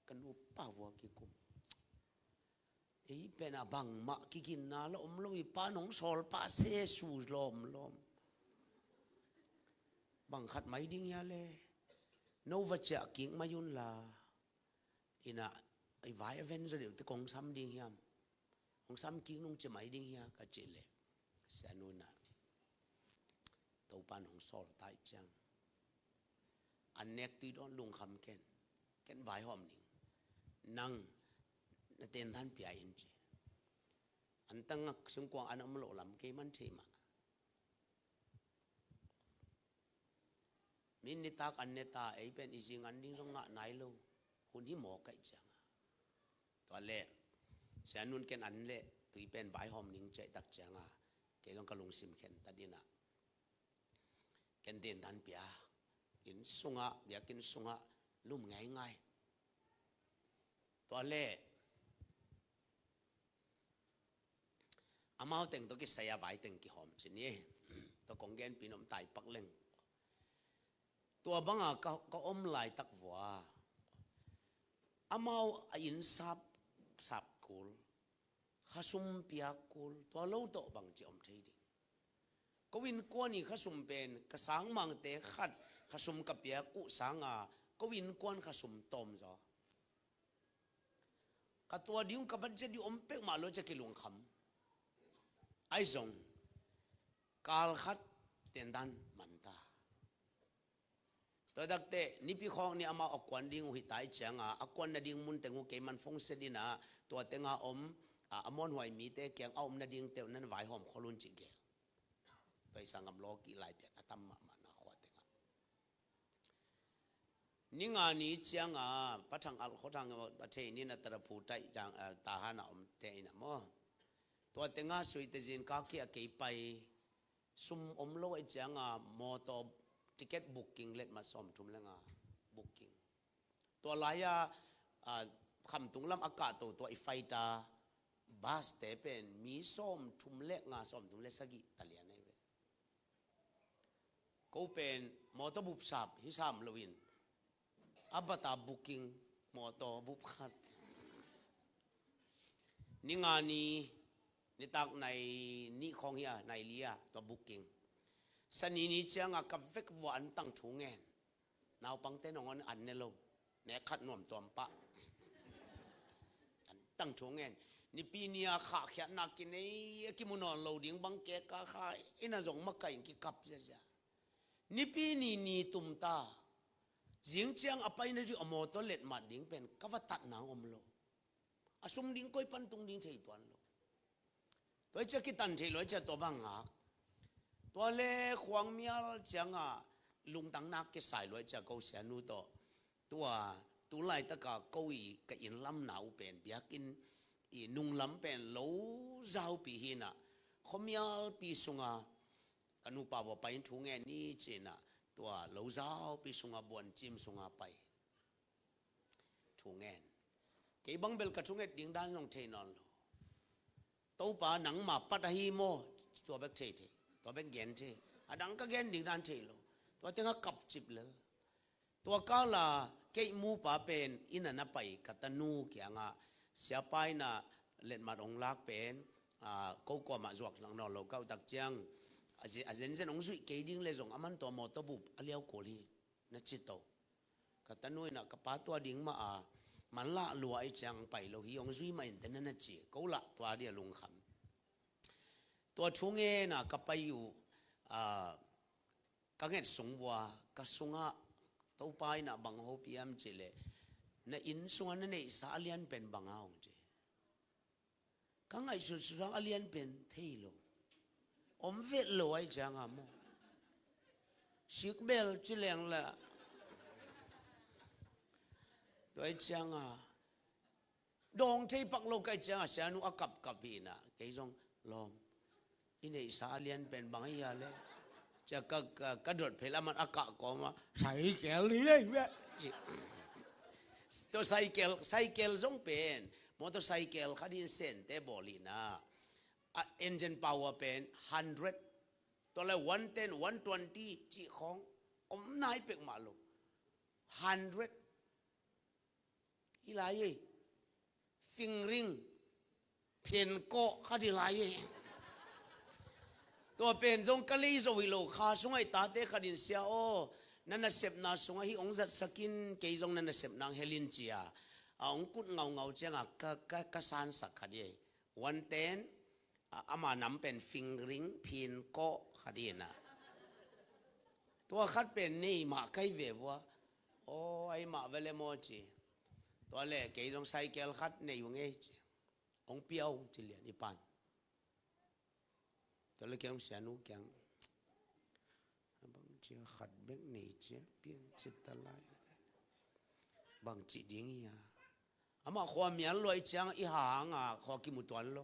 Ka nupa vua kikum. Ei pen a bangmah kiginna la om lo, i pa nong sawl pah se su lawmlawm. Bang khat mai ding hia le? No va ciah kik mai un la. In a, i vai a ven zaw deuh te kong sam ding hiam? Hong sam kik nung ci mai ding hia ka cih leh, sianu in a, Topan hong sawl ta ih ciang, an nek tui dawn lungkham ken, ken vaihawm ning. Nang na tendan pia in ci. An tangak sungkuang an om loh lam kei man thei mah. Min nitak an ne ta, ei pen i zing an ding zong ngah nai lo. Hun hi mawk aih cianga. Tua leh, sianun ken an leh, tui pen vaihawm ning ci aih tak cianga. Kei zong ka lungsim khen ta ding a. Ken tendan pia. Inn sungah, biakinn sungah, lum ngeingai. Tua leh, amau teng tawh kisai a vai teng kihawm ci ni. Tua kong genpih in om tai pak leng. Tua banga ka, ka om laitak vua, amau a inn sap, sap kul, khasum piak kul, tua lo tawh bangci om thei ding. Ko innkuan i khasum pen, ka sangmangte khat khasum ka piak uh sanga, ko innkuan khasum tawm zaw. Ka tua ding, ka budget ding om pek mah lo cia kilungkham. Ahi zong, kal khat tendan man ta. Tua takte, nipi khawng ni amau a kuan ding uh hi ta ih cianga, a kuan nading mun teng uh kei man phone set in a, tua tenga om, a, a muanhuai mite kiang a om nading teuh nan vaihawm khol un ci gel. Tua i sanggam lawki lai pian a tam mahmah na khua tengah. Ni nga ni cianga, Pa Thang Al Khaw Thang a thei ni na Taraphu taih ciang, a, Tahan a om te in a maw. Tua tenga Suite Zin kaki a kei pai, sum om lo aih cianga, mawtaw ticket booking letmat sawmthum le nga booking. Tua lai-a, a, khamtung lam a kahto tua i faita bus te pen mi sawmthum le nga, sawmthum le sagih talian ahi ve. Ko pen mawtaw bup sap hi sam loin, a bata booking mawtaw bup khat. Ni nga ni, nitak nai nih khawng hi a, nai li a, tua booking. Sani ni cianga ka vek vua an tang thu ngen. Naupangte nangawn an ne lo. Nek khat nuam tuam pah. An tang thu ngen. Nipi ni a khahkhiatna kinei a kimu nawn lo ding bang keka kha in a zong makaih in kikap ziazia. Nipi ni ni tum ta. Zing ciang a paina ding a mawtaw letmat ding pen ka va tat nang om lo. A sum ding koi pan tung ding thei tuan lo. Tua ih cia kitan thei lo ih cia tua bang ngak. Tua le khuang mial cianga lungtang nak kisai lo ih cia ko sianu tawh. Tua, tu laitaka ko i ka inn lamna uh pen, biakinn i nunglam pen lo zaupi hi in a, khuamialpi sunga ka nupa vua pai in thu ngen ni ci in a, tua lo zaupi sunga buancim sunga pai. Thu ngen. Kei bang bel ka thunget ding dan zong thei nawn lo. Topa nangma pat ahi maw? Tua bek thei thei. Tua bek gen thei. A dang ka gen ding dan thei lo. Tua tengah kapcip lel. Tua kala kei mupa pen inn a na pai ka tanu kiangah, siapa in a letmat hong lak pen, a, ko kuamah zuak nang nawn lo ka uh tak ciang, a ze-, a zenzen hong zuih kei ding le zong a man tua mawtaw bup a liau kul hi. Na ci to. Ka tanu in a ka pa tua ding mah a, man lah lua ih ciang pai lo hi, hong zui mah in te na na ci, ko lah tua ding a lungkham. Tua thu ngen a ka pai uh, a, ka nget sung vua, ka sungah Topa in a bang hopih hiam cih leh, Na inn sungah na neihsa a lianpen bang a hong ci. Ka ngaihsut sutang a lianpen thei lo. Om vet lo ahi cianga maw. Sikbel ci leng la. Tua ahi cianga dawng thei pak lo ka ahi cianga sianu a kapkap hi na. Kei zong lawm. I neihsa a lianpen bang hi a le. Cia ka, ka, ka dot phel aman a kah kawma. Saikel hi le hi ve. Tua saikel, saikel zong pen. Motorcycle khat in sente bawl hi na. A engine power pen hundred. Tua le one ten, one twenty cih khawng. Om nai pek mah lo. Hundred. Hi lai ei. Fingring. Phenkawh khat hi lai ei. Tua pen zong ka lei zo hi lo kha sungah i tate khat in sia aw. Na nasepna sungah hih hong zatsakin kei zong na nasepna hong helin cia. A hong kut ngaungau cianga ka, ka, ka sansak khat hi ei. One ten, a, ama nam pen fingring, phenkawh khat hi na. Tua khat pen nei mah kai ve vua. Aw, ai mah vele maw ci. Tua le kei zong saikel khat nei ung ei ci. Hong pia ung ci lian i pan. Tua le kei hong sianu kiang. Bang cia khat bek nei cia pian ci ta lai. Bang ci ding hi a. Amah khuamial luai ciang i hanga khua kimu tuan lo.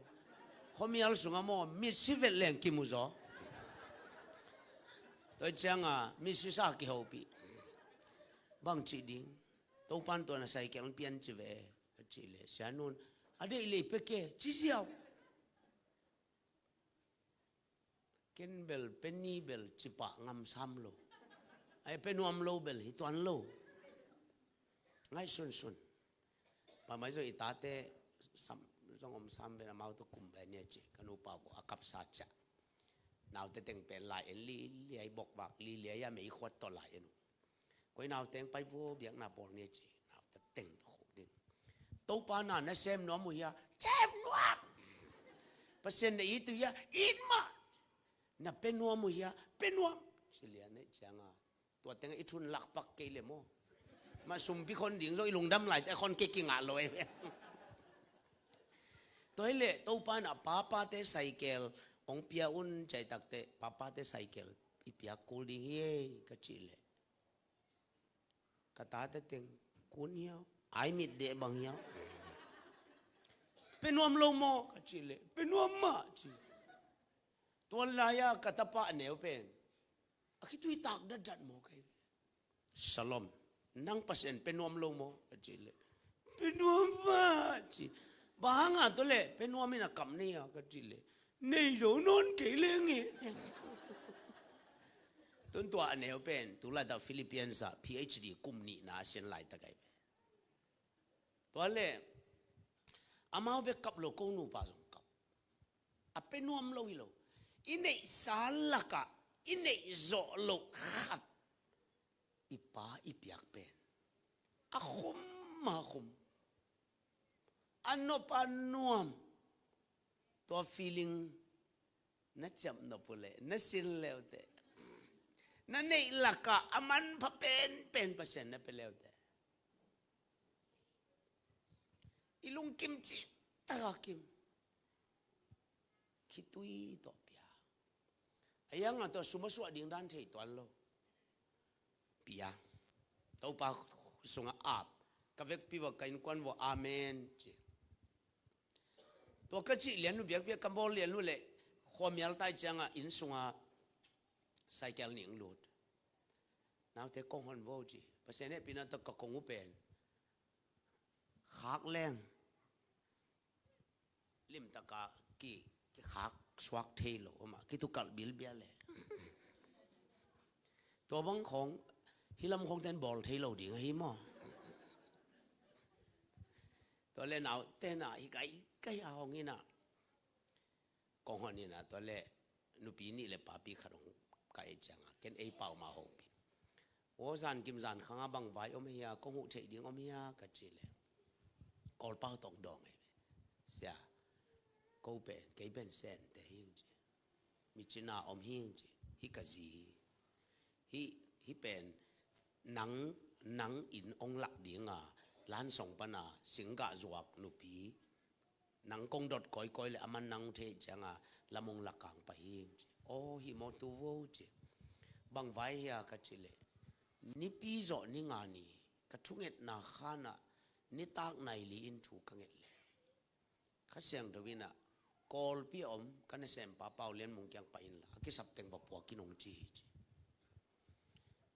Khuamial sunga maw mit si vet leng kimu zaw. Tua cianga mit si sa kihopih. Bang ci ding. Topan tua na saikel pian ci ve. A ci le sianun. A deih lei peke ci ziau. Ken bel pe ni bel cipah ngam sam lo. Ai pe nuam lo bel hi tuan lo. Ngai sunsun. Pamai zong i tate sam zong om sam bel amau tu kum bel nia ci ka nupa bo a kapsa cia. Naute teng pen lai en li liai bok bak li liai a mei khuat tawh lai en uh. Koi nauteng pai vua biakna bawl ni a ci. Naute teng tawh khuk ding. Topa na na sem nuam uh hia? Sem nuam. Pasian na it uh hia? It mah. Na pe nuam uh hia? Pe nuam. Ci lian eh cianga. Tua teng i thun lakpak kei le maw. Mah sumpi khon ding zong i lungdam lai te khon kei kingah lo eh. Tua hi le Topa na papate saikel hong pia un caitakte papate saikel i piak kul ding hi ei ka cih le. Ka tate teng kun hiau. Ai mit deh bang hiau. Pe nuam lo maw ka cih leh pe nuam mah ci. Tuan lai-a ka tapa a neu pen a khitui tak datdat maw ka hi. Shalom. Nang Pasian pe nuam lo maw ka cih leh pe nuam mah ci. Bang hanga tua leh pe nuam in a kam nei a ka cih leh nei zo nawn kei leng e. Tun tua a neu pen tu laitak Philippians ah PhD kum nihna a sian laitak ahi ve. Tua le amau bek kap lo ko nupa zong kap. A pe nuam lo hi lo. I neihsa lakah i neih zawh loh khat i pa i piak pen a khum ma khum. A nop a nuam. Tua feeling na ciamnop uh leh na sin leute. Na neih lakah a manpha penpen Pasian na pe leute. I lungkim cih taka kim. Khitui tawh pia. A ianga tua sum a suah ding dan thei tuan lo. Pia. Topa sungah ap. Ka vekpi vak ka innkuan vua amen ci. Tua ka cih lian uh biakpiak ka bawl lian uh leh khuamial tai cianga inn sunga cycle ning lut. Naute kong hon vo ci. Pasian hehpihna tawh ka kong uh pen khak leng limtaka ki, kikhak suak thei lo amah kitukalh bilbia le. Tua bang khong hilam khong ten bawl thei lo ding ahi maw. Tua le nau tena hi kai kai a hong ina. Kong hon ina tua le nupi nih le papi khat hong kai cianga ken ei pau ma hopi. Aw zan kim zan khanga bang vai om hia kong huh theih ding om hia ka ci le. Kawlpau tong dawng ei ve. Sia. Ko pen kei pen sente hi ci. Mi cina om hi ci. Hi ka zi hi. Hi, hi pen nang, nang in ong lak dinga Lansong pana singgah zuak nupi, nang kong dot kawikawi le aman nang thei cianga lamong lakang pai hi, ci. Aw, hi maw tu vo, ci. Bang vai hia ka cih leh, nipi zawh ni nga ni ka thungetna khanah nitak nai li in thu ka nget le Kha Siangtho inah Kawlpi a om ka nasempa Pau Lian Mung kiang pai inla a kisap teng va puak in hong ci hi, ci.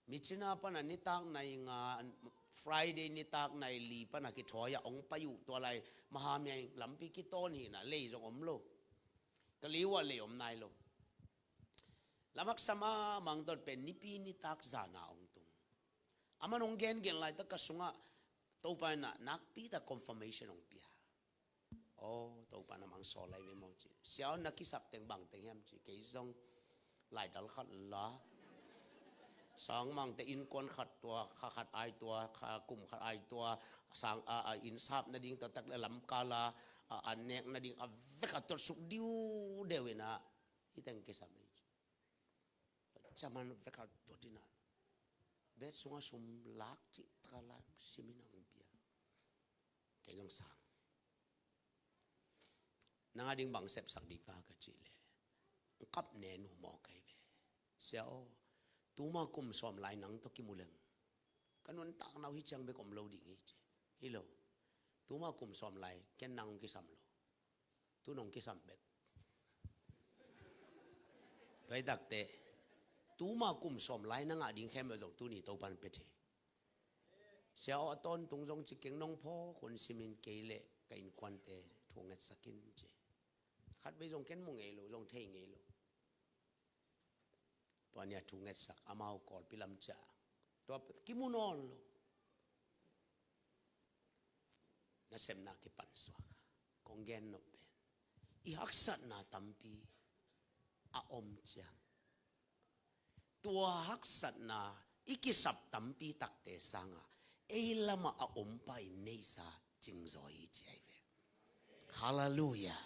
Myitkyina pana nitak nai nga, Friday nitak nai li pana kithawi ah hong pai uh, tua lai Mahamyaing lampi kitawn hi inah lei zong om lo. Ka li uh ah lei om nai lo. Lamhak sama Mang Ton pen nipi nitak zana hong tung. Aman hong gengen laitak ka sungah Topa inah nakpi tak confirmation hong pia. Aw, Topa na mang sawl lai ve maw, ci. Sia aw, na kisap teng bang teng hiam, ci. Kei zong laidal khat la, sangmangte innkuan khat tua, kha khat ai tua, kha kum khat ai tua, sang a, a, inn sap nading tua tak le lamkal a, a, a nek nading a vek a tuatsuk diudeu inah, hi teng kisam ei, ci. Caman vek a tuat inah, bed sungah sum lak cih taka lai simin a hong pia. Kei zong sang. Nang a ding bang sepsak ding ka, ka cih le, kap ne nu maw kai ve. Sia aw, tuma kum sawm lai nang tawh kimu leng ka nuntakna uh hi ciang bek om lo ding hi, ci. Hi lo. Tuma kum sawm lai ken nang hong kisam lo. Tu nong kisam bek. Tua hi takte, tuma kum sawm lai na ngah ding khempeuh zong tuni Topan pia thei. Sia aw, a tawntung zong ci keng, nong phawk hun simin kei le ka innkuante thu ngetsak in, ci. Khatvei zong ken mu ngei lo, zong thei ngei lo. Tua nia thu ngetsak, amau Kawlpi lam ciah. Tua kimu nawn lo. Nasepna kipan suak a kong gen nop pen, i haksatna tampi a om ciang, tua haksatna i kisap tampi takte sangah ei lamah a ompa in neihsa cingzaw hi, ci ai ve. Halleluiah.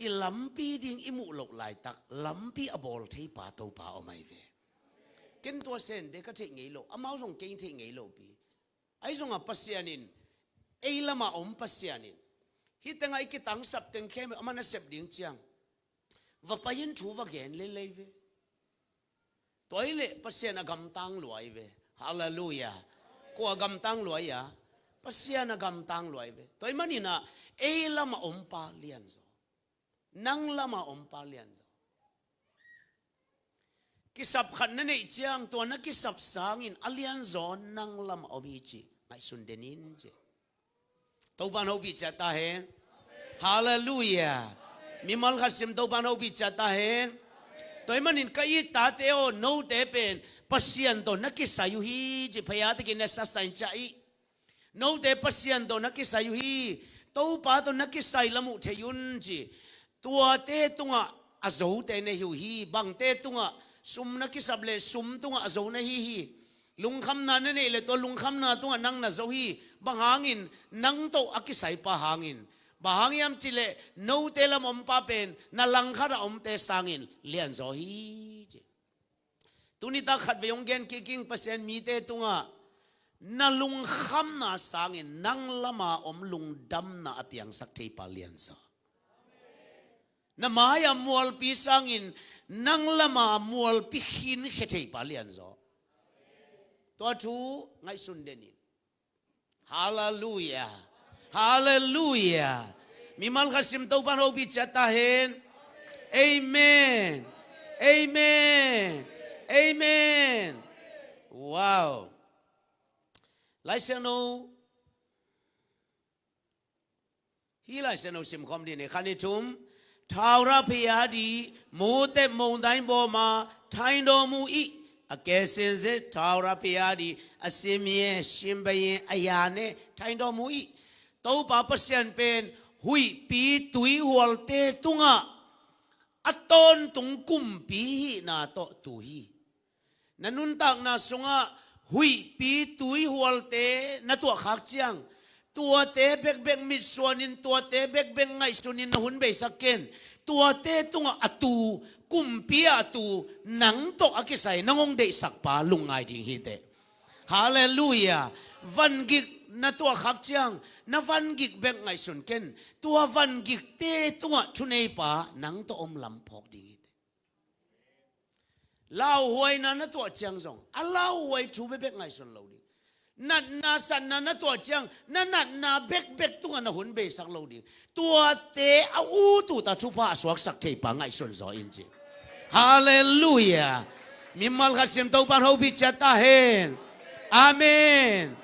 I lampi ding i muh loh laitak lampi a bawl theipa Topa om ai ve. Ken tua sente ka theih ngei lo, amau zong kei theih ngei lo pi. Ahi zongah Pasian in, ei lamah om Pasian in, hih tengah i kitangsap teng khempeuh amah na sep ding ciang va pai in thu va gen leilei ve. Tua hi leh Pasian a gamtang lua ai ve. Halleluiah. Kua gamtang lua ai a? Pasian a gamtang lua ai ve. Tua hi maninah ei lamah ompa lianzaw, nang lamah ompa lianzaw. Kisap khat na neih ciang tua na kisap sangin a lianzaw nang lamah om hi, ci. Ngaihsun den in, ci. Topan hopih ciat ta hen. Halleluiah. Mimal khat sim, Topan hopih ciat ta hen. Tua hi manin ka it tate aw, note pen Pasian tawh na kisai uh hi, ci. Phaya takin na sasa in ciah ih. Note Pasian tawh na kisai uh hi. Topa tawh na kisai lam uh thei un, ci. Tuate tungah a zote na hi uh hi. Bangte tungah sum na kisap leh sum tungah a zo na hi hi. Lungkhamna na neih leh tua lungkhamna tungah nang na zo hi. Bang hangin? Nang tawh a kisaipa hangin. Bang hang hiam cih leh note lam ompa pen na langkhat a omte sangin lianzaw hi, ci. Tuni tak khatvei hong gen kik ing, Pasian mite tungah na lungkhamna sangin nang lama om lungdamna a piangsak theipa lianzaw. Na mai-ah mualpi sangin nang lama mualpi khinkhia theipa lianzaw. Tua thu ngaihsun den in. Halleluiah. Halleluiah. Mimal khat sim, Topan hopih ciat ta hen. Amen. Amen. Amen. Wow. Lai Siangtho Hih Lai Siangtho simkhawm dih ni. Khat, nih, thum. Thaura phei a di, mutep mongdai bawma thaindawm uh ih, a kesin zet thaura phei a di, a sim ye, sim bai ye, a yan e, thaindawm uh ih. Topa Pasian pen huihpi tuihualte tungah a tawntung kumpi hihna tawh tu hi. Na nuntakna sungah huihpi tuihualte na tuahkhak ciang, tuate bekbek mitsuanin, tuate bekbek ngaihsunin na hun beisak ken. Tuate tungah a tu, kumpi ah a tu, nang tawh a kisai nang hong deihsakpa lungngai ding hi teh. Halleluiah. Vangik na tuah khak ciang na vangik bek ngaihsun ken, tua vangikte tungah thuneipa nang tawh om lam phawk ding hi. Lauhuaina na tuah ciang zong a lauhuai thu bekbek ngaihsun lo ding. Natna satna na tuah ciang na natna bekbek tungah na hun beisak lo ding. Tuate a ut uta thupha a suaksak theipa ngaihsun zaw in ci. Halleluiah. Mimal khat sim, Topan hopih ciat ta hen. Amen.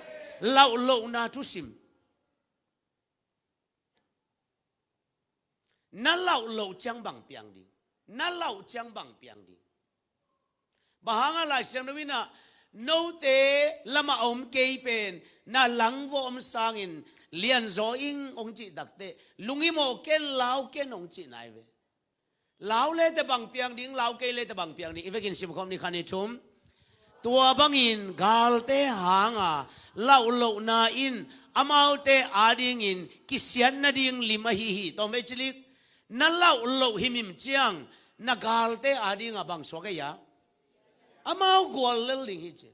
Lauhlohna thusim. Na lauh loh ciang bang piang ding? Na lauh ciang bang piang ding? Bang hanga Lai Siangtho in ah, note lamah a om kei pen na langvaw om sangin lianzaw ing hong cih takteh, lunghimawh ken, lau ken hong cih nai ve. Lau le teh bang piang ding, lau kei le teh bang piang ding? I vekin simkhawm ni, khat, nih, thum. Tua bangin galte hanga lauh lohna in amaute adingin kisiat nading lim ahi hi. Tawm vei cilik. Na lauh loh himhim ciang na galte adinga bang suak ei a? Amau guallel ding hi ci.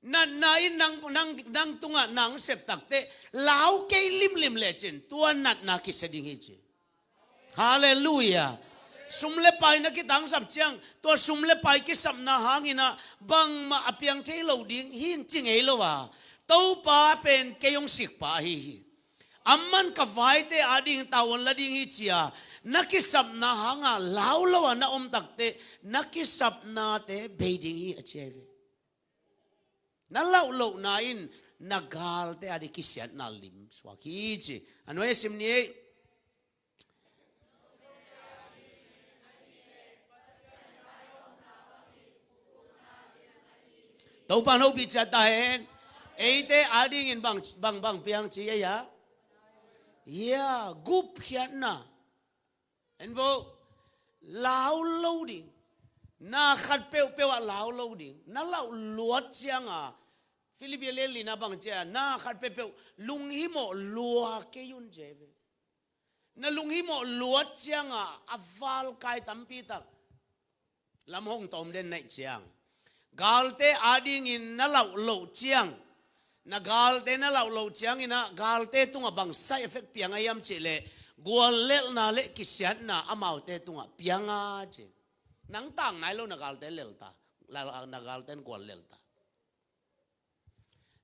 Natna in nang, nang, nang tungah nang sep takteh, lau kei limlim lecin tua natna kisia ding hi ci. Halleluiah. Sum le pai na kitangsap ciang, tua sum le pai kisapna hangin ah bangmah a piang thei lo ding hi ci ngei lo a, Topa pen kei hong sikpa ahi hi. Aman ka vaite ading tavuan la ding hi ci-a na kisapna hanga lau lo a na om takteh, na kisapnate bei ding hi a ci ahi ve. Na lauh lohna in na galte ading kisiatna lim suak hi ci. A nuai a sim ni ei. Topan hopih ciat ta hen. Eite adingin bang, bang, bang piang ci ei a? Ya, gupkhiatna. En vo, lau lo ding. Na khat peuhpeuh ah lau lo ding. Na lauh luat cianga, Filipi a lian lina bang ci a, na khat peuhpeuh lunghimawh lua kei un ci ve. Na lunghimawh luat cianga a valkai tampi tak lam hong tawm den na hih ciang, galte adingin na lauh loh ciang, na galte na lauh loh ciangin ah galte tungah bang side effect piang a hiam cih leh, guallelhna le kisiatna amaute tungah piang a ci. Nang tang nai lo, na galte lelta, na galte in guallelta.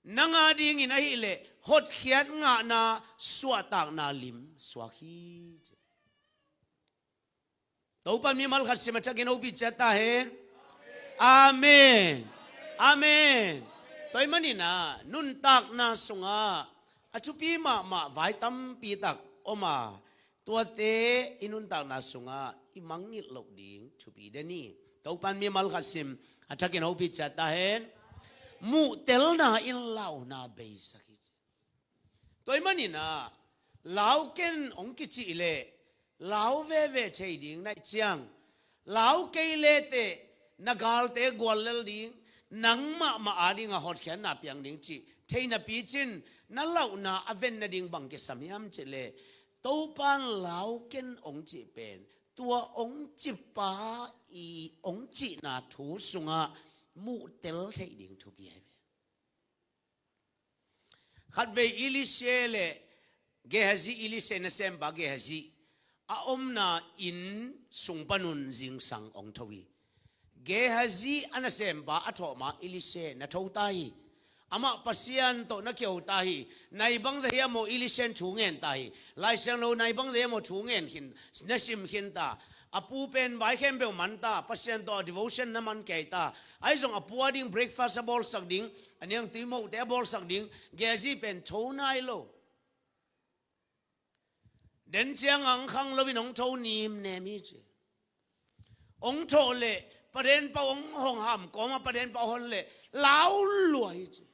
Nang adingin ahih leh hotkhiat ngahna, suahtakna lim suak hi ci. Topan mimal khat sim a thakin hopih ciat ta hen. Amen. Amen. Tua ahih manin ah nuntakna sungah a thupi mahmah vai tampi tak om a, tuate i nuntakna sungah i mangngilh loh ding thupi den hi. Topan mimal khat sim a thakin hopih ciat ta hen. Muhtelna in launa beisak hi ci. Tua ahih manin ah, lau ken hong kicih leh lau veve thei ding na hih ciang, lau kei le teh na galte guallel ding, nang mahmah adinga hotkhiatna piang ding cih thei napi cin, na lauhna a ven nading bang kisam hiam cih leh, Topan lau ken hong cih pen tua hong cihpa i hong cihna thu sungah muhtel theih ding thupi ahi ve. Khatvei Elisha le Gehazi, Elisha nasempa Gehazi a omna inn sung panun zingsang hong tho hi. Gehazi a nasempa a thawh ma Elisha na tho ta hi. Amah Pasian tawh na kio ta hi. Nai bangzah hiam aw Elisha in thu ngen ta hi. Lai Siangtho nai bangzah hiam aw thu ngen khin, na sim khin ta. A pu pen vai khempeuh man ta, Pasian tawh devotion na man kei ta. Ahi zong a pu ading breakfast a bawlsak ding, a niangtui mohte a bawlsak ding, Gehazi pen tho nai lo. Den ciang ang khang loin hong tho nimnem hi ci. Hong thawh leh, paden pau hong hong ham kawma paden pau hon leh, lau lua hi ci.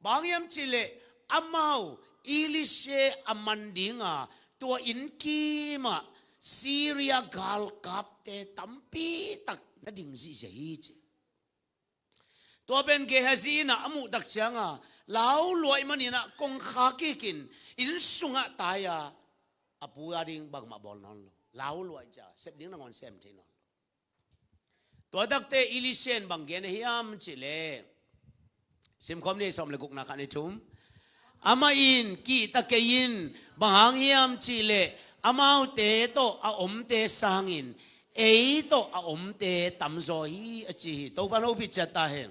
Bang hiam cih leh, amau Elisha a man dinga, tua inn kimah Syria galkapte tampi tak na ding zihziah hi ci. Tua pen Gehazi in ah a muh tak cianga, lau lua ahih manin ah kongkhak kikin, inn sungah tai-a, a pu ading bangmah bawl nawn lo. Lau lua ahih ciang, sep ding nangawn sem thei nawn lo. Tua takte Elisha in bang gen ahi hiam cih leh, Simkhawm ni, sawm le gukna khat ni thum. Amah in kihta kei in, bang hang hiam cihleh amaute tawh a omte sangin ei tawh a omte tamzaw hi, a ci hi. Topan hopih ciat ta hen.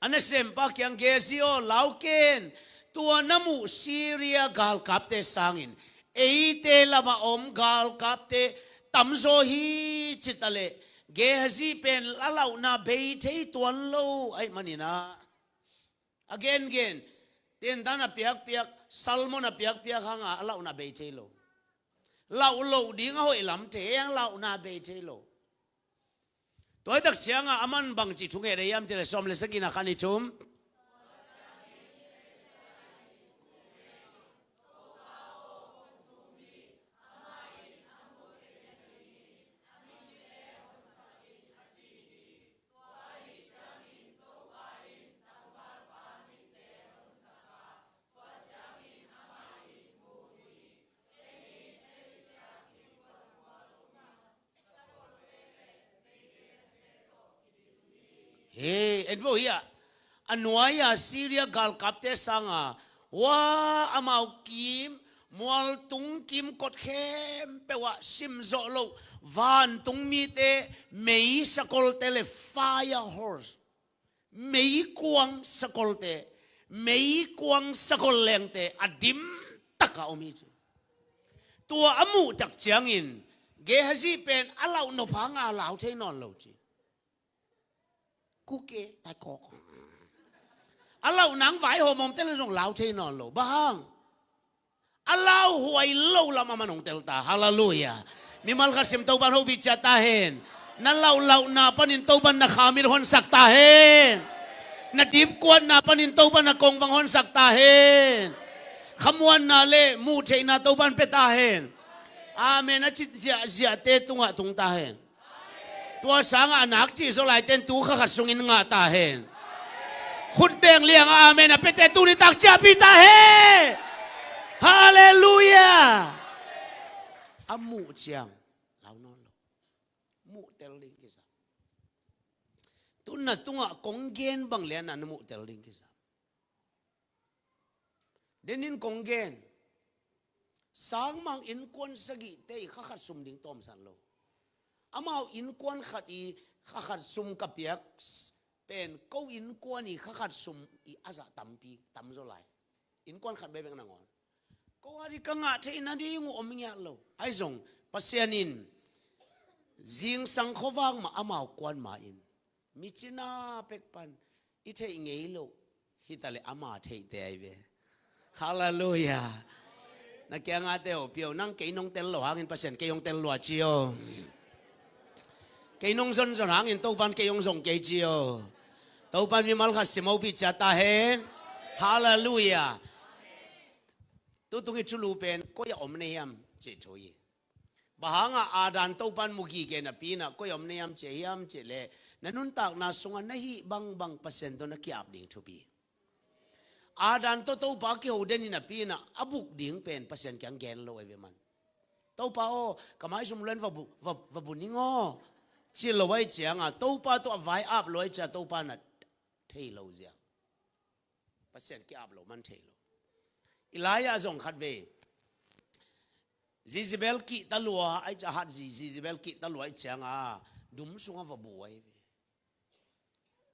A nasempa kiang Gehazi aw, lau ken, tua na muh Syria galkapte sangin eite lamah om galkapte tamzaw hi, ci taleh Gehazi pen a lauhna bei thei tuan lo ahih manin ah, a gengen, tentan a piakpiak, salmon a piakpiak hanga a lauhna bei thei lo. Lauh loh ding a hoih lam thei hang, lauhna bei thei lo. Tua hi tak cianga aman bangci thunget a hiam cihleh sawm le sagihna khat ni thum. He, en vo hi ah. A nuai-a Syria galkapte sanga, wa, amau kim, mualtung kim kot khempeuh ah simzawh loh vantung mite, mei sakolte le fire horse, meikuang sakolte, meikuang sakol lengte a dim taka om hi ci. Tua a muh tak ciangin Gehazi pen a lauh nop hanga lau thei nawn lo ci. Kuke tai kawk. A lauh nang vaihawm omte le zong lau thei nawn lo. Bang hang? A lauhuai lo lam a man hong tel ta. Halleluiah. Mimal khat sim, Topan hopih ciat ta hen. Na lauhlauhna panin Topan na khamit honsak ta hen. Na dipkuatna panin Topan na kongvang honsak ta hen. Khamuanna le muhtheihna Topan pia ta hen. Amen a ci ziahziahte tungah tung ta hen. Tua sangah a nak cih zaw laite in tu kha khat sungin ngah ta hen. Khut beng liangah amen a piate tuni tak ciahpih ta hen. Halleluiah. A muh ciang lau nawn lo. Muh tel ding kisam. Tu na tungah kong gen bang lian a na muh tel ding kisam. Denin kong gen, sangmang innkuan sagihte i kha khat sum ding tawmsan lo. Amau innkuan khat i kha khat sum ka piak pen ko innkuan i kha khat sum i a zah tampi tamzaw lai. Innkuan khat bekbek nangawn ko a di ka ngah theih nading uh om ngiat lo. Ahi zong Pasian in zingsang khuavak mah amau kuan ma in mi cina pek pan i theih ngei loh hi taleh ama theihte ahi ve. Halleluiah. Na kiangate oh piau, nang kei nong tel lo hangin Pasian kei hong tel lua ci aw. Kei nong zonzon hangin Topan kei hong zong kei ci aw. Topan mimal khat sim hopih ciat ta hen. Halleluiah. Tutung i thulu pen koi a om na hiam cih thu hi. Bang hanga Adam Topan mu gige napi inah koi om na hiam cih hiam cihleh na nuntakna sungah na hih bangbang Pasian tawh na ki-ap ding thupi. Adam tawh Topa kiho den hi napi inah a buk ding pen Pasian kiang gen lo ahi ve man. Topa aw, ka maisum luan va bu, va, va bu ning aw, ci lo ahi cianga Topa tawh a vai ap lo ahi cia Topa na thei lo zia. Pasian ki-ap lo man thei lo. Elijah zong khat vei Jezebel kihta lua ahi cia, hat Jezebel kihta lua ahi cianga dum sungah va bu ahi ve.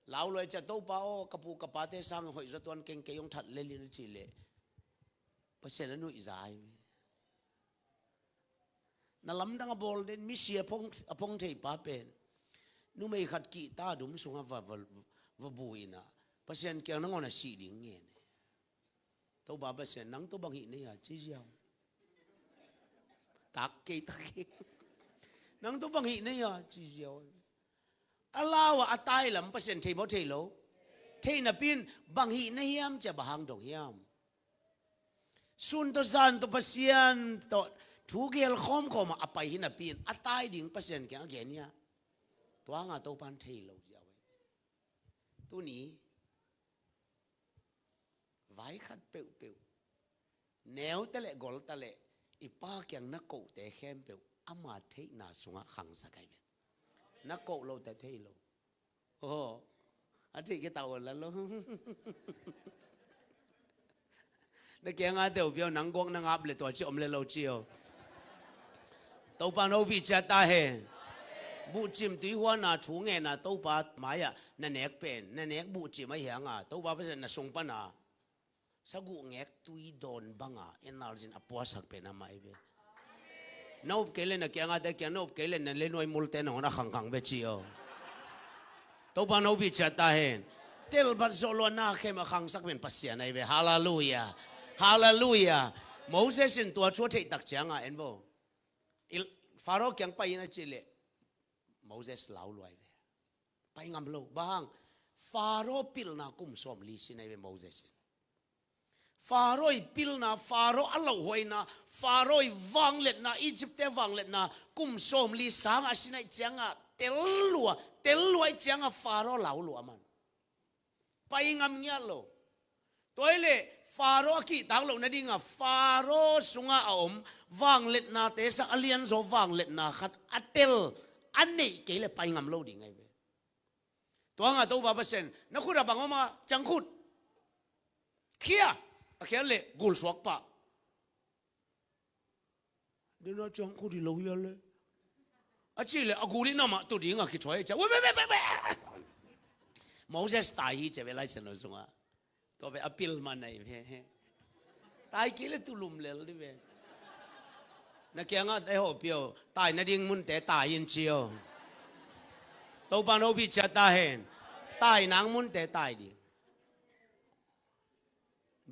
Lau lo ahi cia, Topa aw, ka pu ka pate sang hoih zaw tuan keng, kei hong that lel in a cihleh Pasian a nuihza ahi ve. Na lamdang a bawl den misi a phong, a phong thei pa pen numei khat kihta dum sungah va, va, va bu inah Pasian kiang nangawn a sih ding ngen. Topa Pasian, nang tawh bang hih na hia ci ziau. Tak kei tak kei. Nang tawh bang hih na hia ci ziau. A lau ah a tai lam Pasian thei maw thei lo? Thei napi in bang hih na hiam cia bang hang dong hiam? Sun tawh zan tawh Pasian tawh thu gel khawmkhawm ah a pai hi napi in a tai ding Pasian kiang a gen hi a. Tua hanga Topan thei lo ziau ahi. Tuni vai khat peuhpeuh, neu taleh gol taleh i Pa kiang na kohte khempeuh ama theihna sungah khangsak ahi ve. Na koh lote thei lo. Aw, a A theih kei ta uh la lo. Na kiangah te uh pia uh, nang guak na ngap le tua ci om le lo ci uh. Topa hopih ciat ta hen. Buhcim tuihuana thu ngenna Topa mai-ah na nek pen, na nek buhcim ahi hanga Topa Pasian na sung pana saguh ngek tui dawn banga energy in a puasak pen amah hi ve. Na up kei le na kiangah te kiang, na up kei le na le nuai multe nangawn a khangkhang ve ci aw. Topa hopih ciat ta hen. Telbat zawh lua na khem a khangsak pen Pasian ahi ve. Halleluiah. Halleluiah. Moses in tua thu a theih tak cianga en bo. Il-, Faro kiang pai in a cih leh Moses lau lua hi ve. Pai ngam lo. Bang hang? Faro pilna kum sawmli sin ahi ve Moses in. Faro i pilna, Faro a lauhuaina, Faro i vangliatna, Egypt-te vangliatna kum sawmli sangah a sin ahih ciangah tel lua, tel lua ahih ciangah Faro lau lua man. Pai ngam ngiat lo. Tua hi leh Faro a kihtak loh nadingah Faro sungah a om vangliatnate sang a lianzaw vangliatna khat a tel a neih kei leh pai ngam lo ding ahi ve. Tua hangah Topa Pasian, na khut a bang om a, ciangkhut khia, a khial leh gul suak pah. Dena ciangkhut hi lo hia le, a cih leh a gul i nam ah tu dingah kithuai a ciah. Moses tai hi ci ve Lai Siangtho sungah. Tua ve a pil man ahi ve. Tai kei le tulum lel di ve. Na kiangah te hawh pia uh, tai nading munte tai in ci aw. Topa hopih ciat ta hen. Tai nang munte tai ding.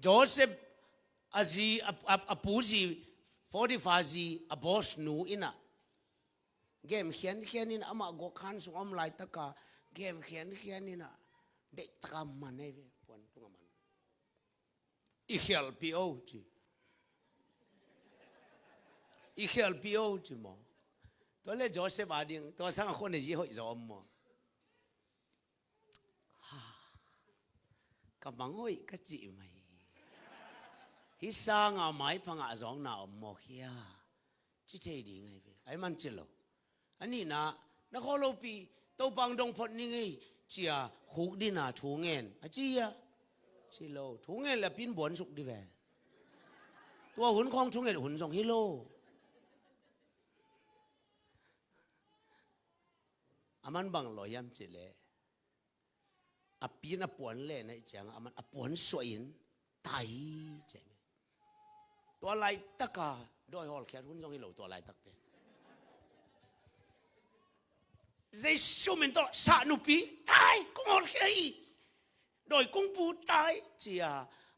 Joseph a zi, a, a, a pu zi, Potiphar zi, a boss nu in a gem khiankhian in, amah gawh khan sung a om laitaka gem khiankhian in a deihtaka man ahi ve, puan tungah man. I khialhpih o ci. I khialhpih o ci maw. Tua le Joseph a ding tua sangah khua ne zi hoih zaw om maw. Ha, ka mang hoih ka cih mai. Hih sangah maiphangah zawkna om mawk hia? Ci thei ding ahi ve. Ahi man ci lo. A nihna, na khawh lopi, Topa hong dong phot ning ei, ci-a khukdina thu ngen a ci hia? Ci lo. Thu ngen le a pi in buansuk di ve. Tua hun khawng thu ngen hun zong hi lo. A man bang law hiam cih leh, a pi in a puan len ahih ciangah a man a puan suah in tai hi ci hi. Tua laitaka dawi hawlkhiat hun zong hi lo tua laitak pen. Jesu min tawh sah nupi tai, kong hawlkhia hi. Dawi kong pu tai ci-a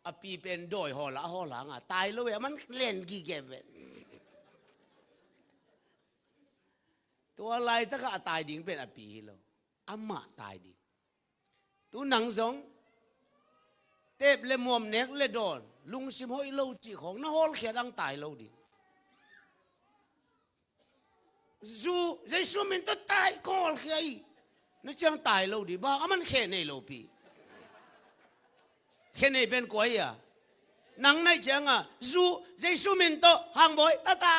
a pi pen dawi hawl a hawl hanga tai lo ve, a man len gige ve. Tua laitakah a tai ding pen a pi hi lo, amah tai ding. Tu nang zong tep le muam, nek le dawn, lungsim hoih lo cih khawng na hawlkhiat ang tai lo ding. Zu, Jesu min tawh tai, kong hawlkhia hi. Na ciang tai lo ding. Bang a man khe nei lopi. Khe nei pen kua hi a? Nang na hih ciangah zu, Jesu min tawh hangbawi tata.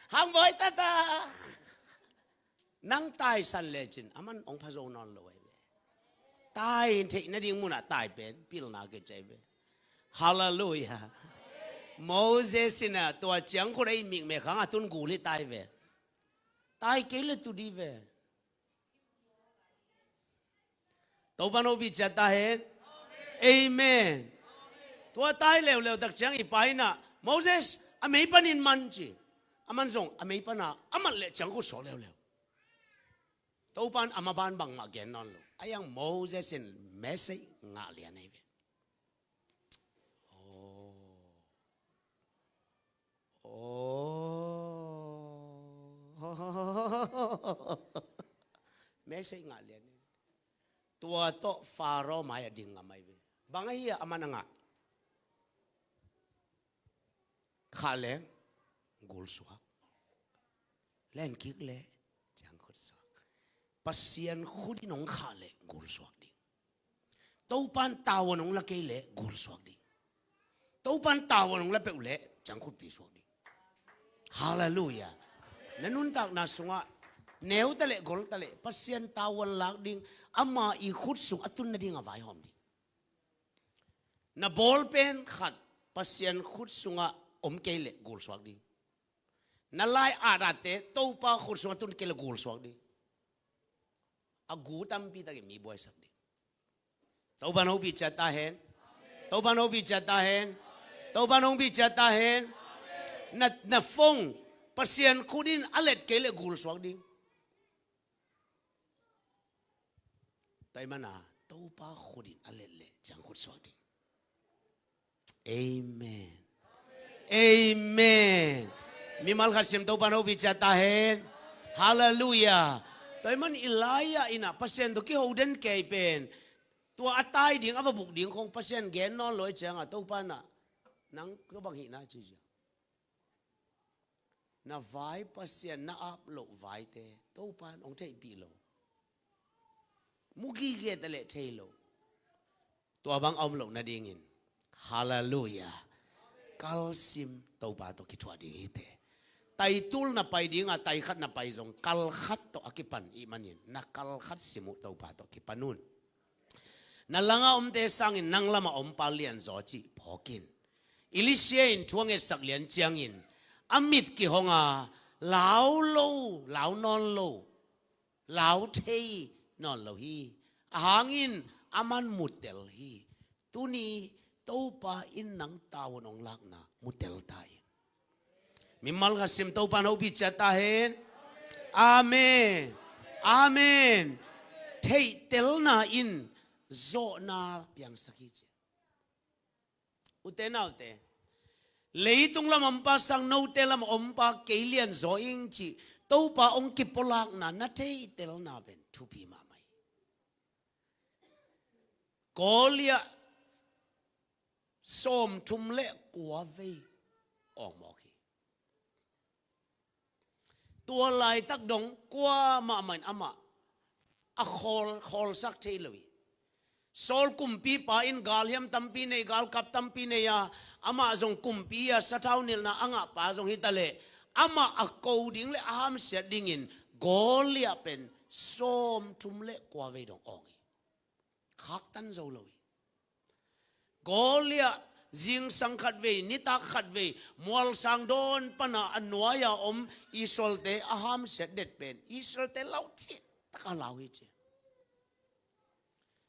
Hangbawi tata. Nang taisan lecin a man hong pha zo nawn lo ahi ve. Tai theih nading munah tai pen pilna kei ci ahi ve. Halleluiah. Moses in a tua ciangkhut a i mikmek hangah tun gul hi tai ve. Tai kei le tu di ve. Topa hopih ciat ta hen. Amen. Tua tai leuleu tak ciang i pa in a, Moses, a mei panin man ci. A man zong a mei pana a mat leh ciangkhut suak leuleu. Topa in a maban bangmah gen nawn lo. A iang Moses in message ngah lian ahi ve. Oh. Oh. Message ngah lian hi. Tua tawh Faro mai-ah ding ngam ahi ve. Bang ahi a, a man a ngah? Khah leng gulsuak. Lenkik leh ciangkhut suak. Pasian khut in hong khah leh gulsuak ding. Topa in tavuan hong la kei leh gulsuak ding. Topa in tavuan hong la peuh leh ciangkhutpi suak ding. Halleluiah. Na nuntakna sungah Neu taleh gol taleh Pasian tavuan lak ding, ama i khut sung a tun nading a vaihawm ding. Na bawlpen khat Pasian khut sungah om kei leh gulsuak ding. Na lai atatte Topa khut sungah tun kei leh gulsuak ding. A gu tampi takin mi buaisak ding. Topa hong pi ciat ta hen. Topa hong pi ciat ta hen. Topa hong pi ciat ta hen. Na, na phone Pasian khut in a let kei leh gulsuak ding. Tua ahih manin Topa khut in a let leh ciang khut suak ding. Amen. Amen. Mimal khat sim Topa hong pi ciat ta hen. Halleluiah. Tua ahih manin Elijah in Pasian tawh kiho den kei pen, tua a tai ding, a va buk ding khong Pasian gen nawn lo ahih ciangin Topa in, nang tua bang hih na ci ciang, na vai Pasian na ap loh vaite Topa in hong theihpih lo. Mu gige taleh thei lo. Tua bang a om loh nadingin, halleluiah, kalsim Topa tawh kithuah ding hi teh. Taitul na pai ding a, tai khat na pai zong kal khat tawh a kipan ahih manin, na kal khat sim uh Topa tawh kipan un. Na langah omte sangin nang lamah om pa lianzaw cih phawk in. Elisha in thu a ngetsak lian ciangin a mit kihong a, lau lo, lau nawn lo, lau thei nawn lo hi. Ahang in aman mutel hi. Tuni Topa in nang tavuan hong lakna mutel ta in. Mimal khat sim Topa hong pi ciat ta hen. Amen. Amen. Theihtelna in zawhna piangsak hi ci. Ute naute, leitung lam a om pa sang note lam a om pa kei lianzaw ing cih Topa hong kipulakna na theihtelna pen thupi mahmah hi. Goliath sawmthum le kua vei awng mawk hi. Tua laitak dong kuamah mah in amah a khawl, khawlsak thei lo hi. Saul kumpipa in galhiam tampi nei, galkap tampi nei a, amah zong kumpi a sathau nilhna a ngahpa zong hi taleh, amah a ko ding le a hamsiat dingin Goliath pen sawmthum le kua vei dong awng hi. Khaktan zo lo hi. Goliath zingsang khatvei, nitak khatvei, mualsang dawn pana a nuai-a om Israel-te a hamsiat det pen Israel-te lau cin taka lau hi ci.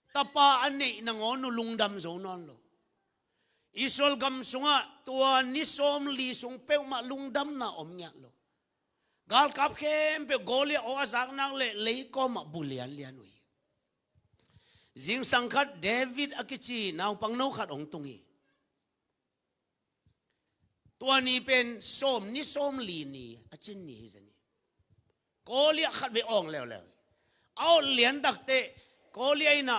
Tapa a neih nangawn uh lungdam zo nawn lo. Israel gam sungah tua ni sawmli sung peuhmah lungdamna om ngiat lo. Galkap khempeuh Goliath aw a zak nak leh leikawmah bu lianlian uh hi. Zingsang khat David a kici naupangno khat hong tung hi. Tua ni pen sawm ni, sawmli ni a cin ni hi zen hi. Goliath khatvei awng leuleu hi. A awt lian takteh Goliath in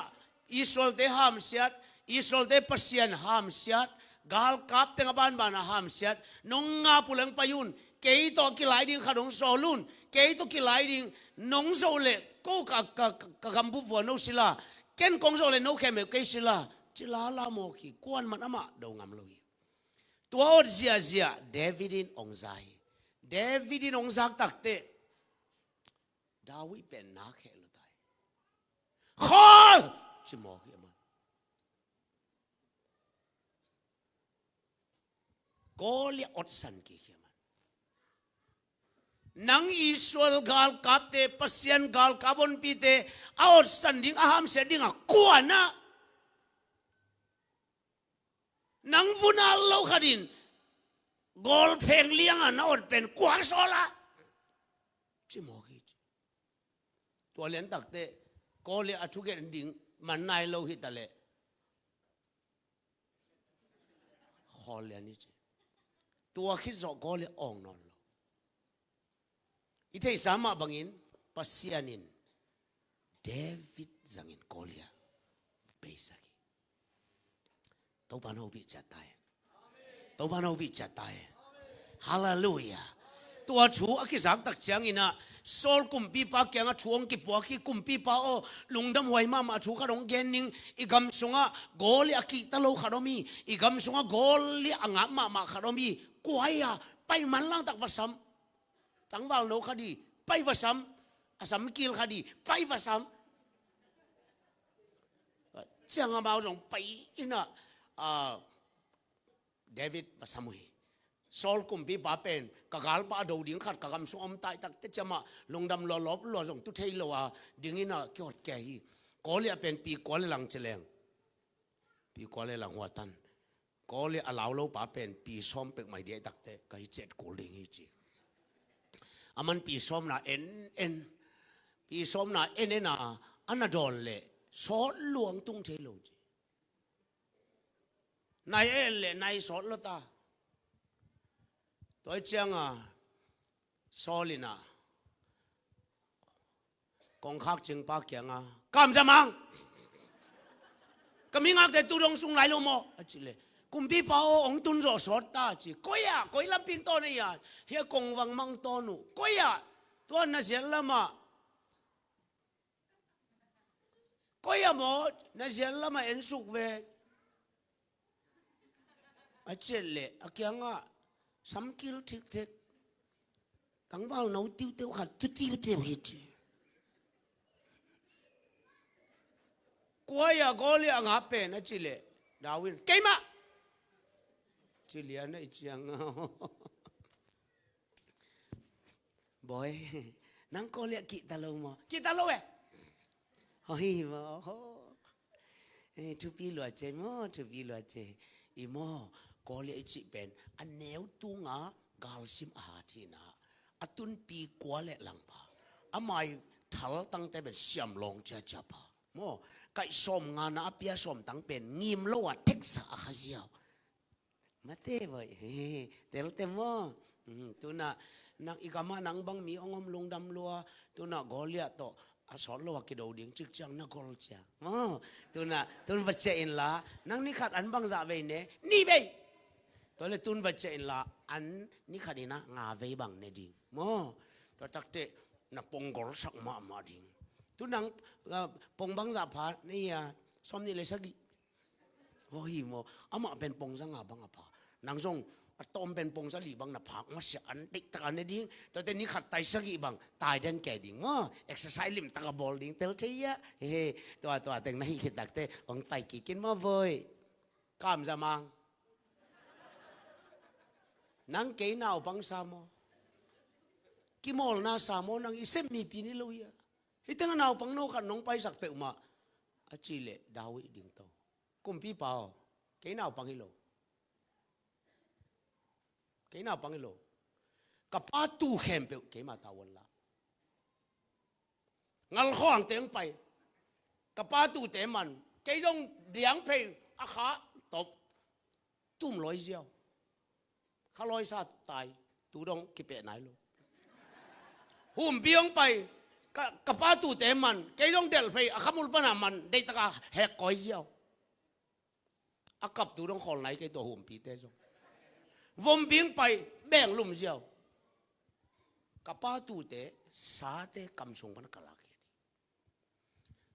Israel-te hamsiat, Israel-te Pasian hamsiat, galkap teng a banbana hamsiat, nong ngap uh leng pai un, kei tawh kilai ding khat hong sawl un, kei tawh kilai ding, nong zoh leh ko ka, ka, ka, ka gambup vua no sila, ken kong zoh leh no khemeu kei sila, ci lala mawk hi. Kuaman amah do ngam lo hi. Tua awt ziahziah David in hong za hi. David in hong zak takteh David pen na kheh lo ta hi. Khawl! Ci mawk hi amah. Goliath awtsan kik hi amah. Nang Israel galkapte, Pasian galkap honpite a awtsan ding, a hamsiat ding a kuana nang vun al lo khat in gawlpheng lianga na awt pen kuang sawl a, ci mawk hi ci. Tua lian takteh Goliath a thugen ding man nai lo hi taleh khawl lian hi ci. Tua khit zawh Goliath awng nawn lo. I theihsa mah bangin Pasian in David zangin Goliath beisak hi. Topa hong pi ciat ta hen. Topa hong pi ciat ta hen. Halleluiah. Tua thu a kizak tak ciangin Saul kumpipa kiangah thu hong kipuak hi. Kumpipa aw, lungdam huai mahmah thu khat hong gen ning. I gam sungah Goliath a kihta lo khat om hi. I gam sungah Goliath a ngap mahmah khat om hi. Kua hi a, pai manlang tak va sam. Tangvalno khat hi, pai va sam. A sam kil khat hi, pai va sam. Ciang amau zong pai in a, ah, David va sam uh hi. Saul kumpipa pen, ka galpa a do ding khat ka gam sung om tai tak teh ci a, amah lungdam lua lawp lua zong tu thei lo a, ding in a kihot kei hi. Goliath pen pi kua le lang ci leng, pi kua le lang hua tan. Goliath a lau lo pa pen pi sawm pek mai ding tak teh ka hi ciat kul ding hi ci. Aman pi sawm na en en, pi sawm na en en a, a na dawn leh sawt luang tung thei lo ci. Nai en leh nai sawt lo ta. Tua hi ciang a, Saul in a, kongkhak cingpa kiang a, "Kam za mang, ka mi ngakte tu dong sung lai lo maw?" a cih leh, "Kumpipa aw, hong tun zawh sawt ta," ci. "Koi ah, koi lampi hong tawn ei ah?" "Hia kong vang mang tawn uh." "Koi ah? Tua na ziat lamah." "Koi ah maw? Na ziat lamah en suk ve," a ciat leh a kiangah, "Samkil thikthek, tangval no tiuteu khat tu tiuteu hi," ci. "Kua ah Goliath a ngap pen?" a cih leh David in, "Keimah," ci lian a, i ciang a, "Bawi, nang Goliath kihta lo maw?" "Kihta lo e." "Hoih maw? Eh, thupi lua cei maw, thupi lua cei. I maw, Goliath i cih pen a neu tunga galsim a hat hi na, a tunpi kua le langpa, ama i thaltangte pen siamlawng ciacia pa maw, kaih sawm ngana a pia sawm tang pen ngim lo a theksa a kha ziau." "Mate bawi, he, he, telte maw? Hmm, tu-in ah nang i gamah nang bang mi hong om lungdam lua. Tu-in ah Goliath tawh a sawt lo a kido ding cik ciang na gol cia maw. Tu-in ah, tu-in va ciah inla, nang ni khat an bangzah vei ne?" "Nih vei." "Tua leh tu-in va ciah inla, an ni khat in ah nga vei bang ne ding maw. Tua tak teh na pong golsak mahmah ding. Tu-in nang, ah, pong bangzah pha na hi a?" "Sawmnih le sagih." "Hoih maw? Amah pen pong za nga bang a pha. Nang zong a tawm pen pong za li bang na phak masiah, an deihtak a ne ding. Tua teh ni khat tai sagih bang tai den kei ding maw. Exercise limtak a bawl ding, tel thei a. He, he, tua, tua teng na hih khit tak teh hong pai kik in maw bawi. Kam za mang. Nang kei naupang sa maw? Kimawlna sa maw? Nang i sem mipi ni lo hi a. Hih teng a naupang no khat nong paisak peuhmah," a cih leh David ding to. "Kumpipa aw, kei naupang hi lo. Kei naupang hi lo. Ka pa tuu khempeuh keima ta uan la. Ngalkhaw angte hong pai, ka pa tuute man, kei zong diangphei a kha tawp tum lawi ziau. Kha lawi sa tai, tu dong kipeh nai lo. Humpi hong pai, ka, ka pa tuute man, kei zong delhphei a khamul pana man, deihtak a hek kawi ziau. A kap tu dong khawl nai kei tua humpite zong. Vom bing pai, beng lum ziau. Ka pa tuute, sate kam sung pan ka lak hi a ni.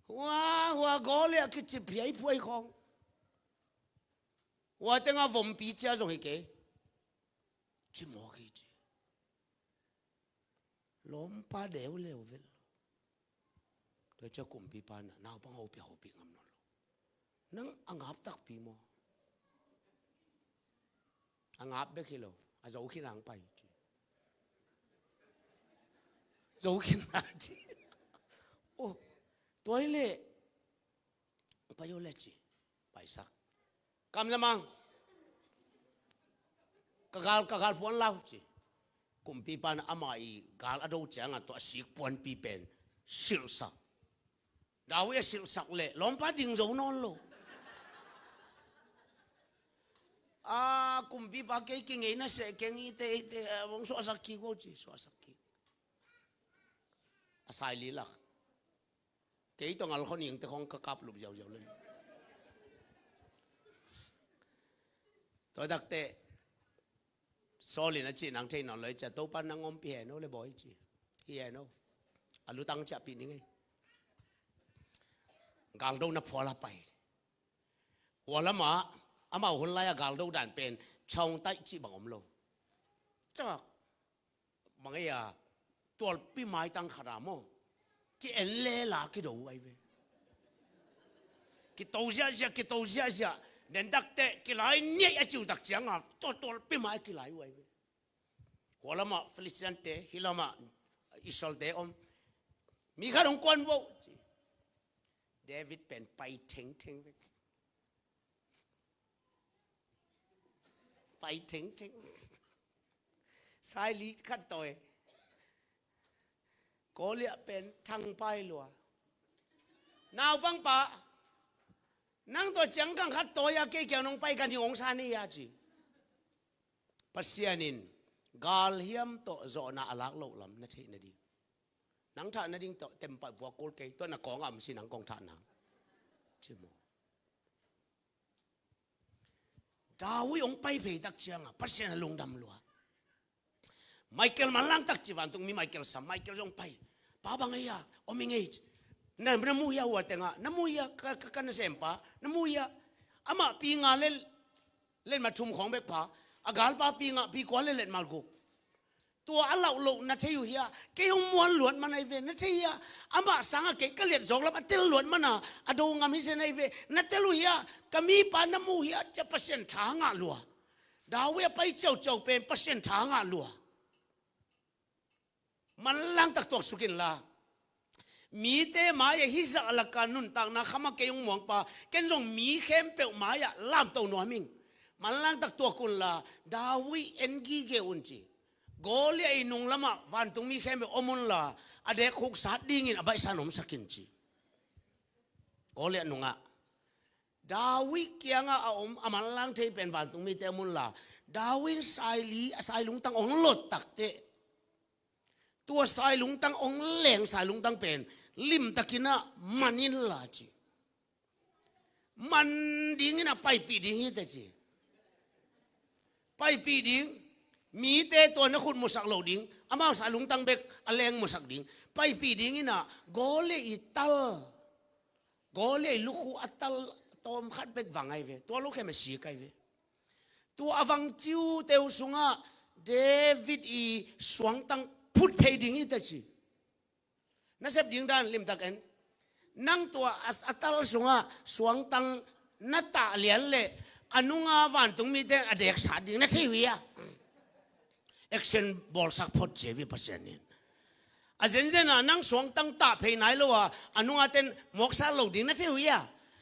Hua, hua Goliath kicip hiai phuai khawng. Hua teng a vompi cia zong hi kei. Ci mawk hi ci. Lawmpa deu leu vel lo. Tua cia kumpipa in ah naupang hopih, hopih ngam nawn lo. Nang a ngap takpi maw? A ngap bek hi lo. A zo khin ang pai ci. Zo khin a ci. Oh, tua hi leh. Pai aw le ci. Paisak. Kam za mang. Ka gal, ka gal puan lau ci. Kumpipa in ama i gal a do ciangah tua a sik puanpi pen silhsak. David a silhsak leh lawmpa ding zo nawn lo. A kumpipa kei kingeina seh keng ite, ite, a, hong suahsak kik vo ci, suahsak kik. A sai lilak. Kei tawh ngalkhaw ningte khawng ka kap lup ziauziau le. Tua tak teh Saul in a cih nang thei nawn lo hi cia, Topa nang ompih hen aw le bawi ci. Hi hen aw. A lutang ciahpih ning ei. Galdo na phual a pai. Hua lamah amau hun lai-a galdo dan pen chawngtaih cih bang om lo. Cak bang ei a, tualpi maitang khat a maw, Ki en le la kido uh ahi ve. Kito ziahziah, kito ziahziah. Den takte kilai niai a ciutak cianga tuatol pima a kilai uh ahi ve. Hua lamah Philistine-te, hih lamah Israel-te om. Mi khat hong kuan vo ci. David pen pai thengtheng ve. Pai thengtheng. Saili khat tawi. Goliath pen thangpai lua. Naupangpa, nang tawh ciangkang khat tawi a kei kiang nong pai ka ni hong sa ni a ci. Pasian in galhiam tawh zawhna a lak loh lam na theih nading, nang thah nading tawh tempah buak kul kei, tua na kawng a om si nang kong thah nang. Ci maw? David hong pai phei tak cianga Pasian a lungdam lua. Michael manlang tak ci, vantungmi Michael sam, Michael zong pai. Pa bang ei a, om ing ei. Na, na mu hia hua tengah, na mu hia ka, ka, ka nasempa, na mu hia. Amah pi nga le letmat thum khawng bek pha, a galpa pi nga pi kua le letmat guk. Tua a lauh loh na thei uh hia? Kei hong muan luat man ahi ve, na thei hia? Amah sangah kei ka liat zawk lam a tel luat mana a do ngam hi zen ahi ve, na tel uh hia? Ka mipa na mu hia? Cia Pasian tha ngah lua. David a pai ciauciau pen Pasian tha ngah lua. Manlang tak tuaksuk inla, mite mai-ah hih zah laka nuntakna khama kei hong muangpa, ken zong mi khempeuh mai-ah lamto nuam ing. Manlang tak tuak unla, David en gige un ci. Goliath i nung lamah vantungmi khempeuh om unla, a deek khuk sat dingin a baihsan omsak in ci. Goliath nungah David kiangah a om a manlang thei pen vantungmite om unla, David in saili, a sailungtang ong lot takteh, tua sailungtang ong leng sailungtang pen limtakinah man inla ci. Man dinginah paipih ding hi teh ci. Paipih ding, mite tua na khut musak lo ding, amau sailungtang bek a leng musak ding. Paipih dinginah Goliath i tal, Goliath i lukhu a tal tawm khat bek vang ahi ve. Tua lo khem a sik ahi ve. Tua a vang ciuteu sungah David i suangtang phut phei ding hi teh ci. Na sep ding dan limtak en. Nang tua a, a tal sungah suangtang na tah lian leh a nunga vantungmite a deek sat ding na thei uh hia? Action bawlsak phot ci hi Pasian in. A zenzenah nang suangtang tah phei nai lo a, a nunga ten mawksa lo ding na thei uh hia?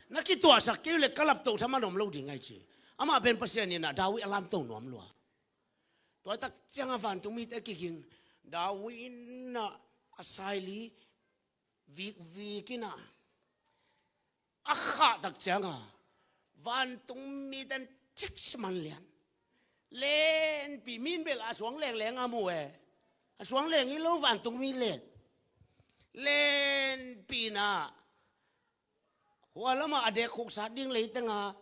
Na kituahsak kei uh leh ka laptoh thaman om lo ding ahi ci. Amah pen Pasian inah David a lamto nuam lua. Tua tak ciangah vantungmite kiging, David inah a saili vikvik inah a khah tak ciangah vantungmite in cik siman lian. Lenpi min bel a suang lengleng a mu e. A suang leng hi lo vantungmi len. Lenpi inah hua lamah a deek khuk sat ding leitengah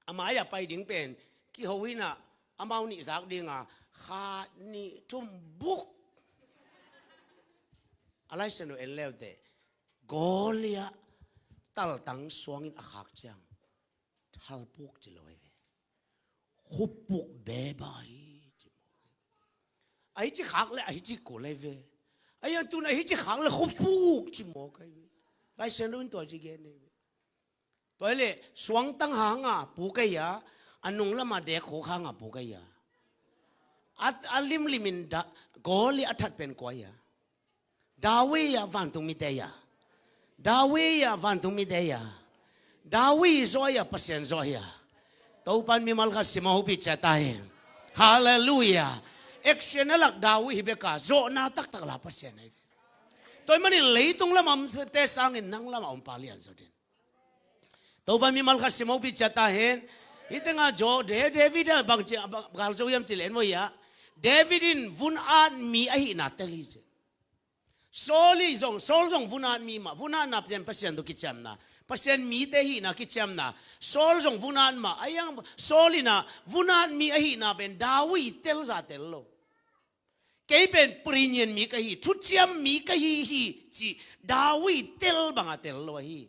a mai-ah pai ding pen kiho inah amau nih zak dinga khat nih thum buk. A laisen uh en leuteh Goliath taltang suangin a khak ciang thalpuk ci lo ahi ve. Khupuk beba hi ci maw? Ahi ci khak le ahi ci kul ahi ve. Ahi antun ahi ci khak le khupuk ci maw kai ve. Laisen uh in tua ci gen ahi ve. Tua hi leh suangtang hanga puk ahi a, a nung lama deek khuk hanga puk ahi a. A, a limlimin da, Goliath a that pen kua ahi a? David ahi a, vantungmite ahi a. David ahi a, vantungmite ahi a. David zaw ahi a, Pasian zaw ahi a. Topan mimal khat sim a hopih ciat ta hen. Halleluiah. Action a lak David hi beka zawhna taktak la Pasian ahi ve. Tua ahih manin leitung lama omte sangin nang lama om pa lian zaw din. Topa mimal khat sim hopih ciat ta hen. Hih tengah zaw, De, David a bang ci, bang, gal zo hiam ci len maw hiah. David in vun-at mi ahihna tel hi ci. Saul i zong, Saul zong vun-at mi mah, vun-atna pen Pasian tawh kiciamna, Pasian mite hihna kiciamna. Saul zong vun-at mah, a hiang Saul inah vun-at mi ahihna pen David i tel zah tel lo. Kei pen prinyan mi ka hi, thuciam mi ka hi hi, ci David tel banga tel lo ahi.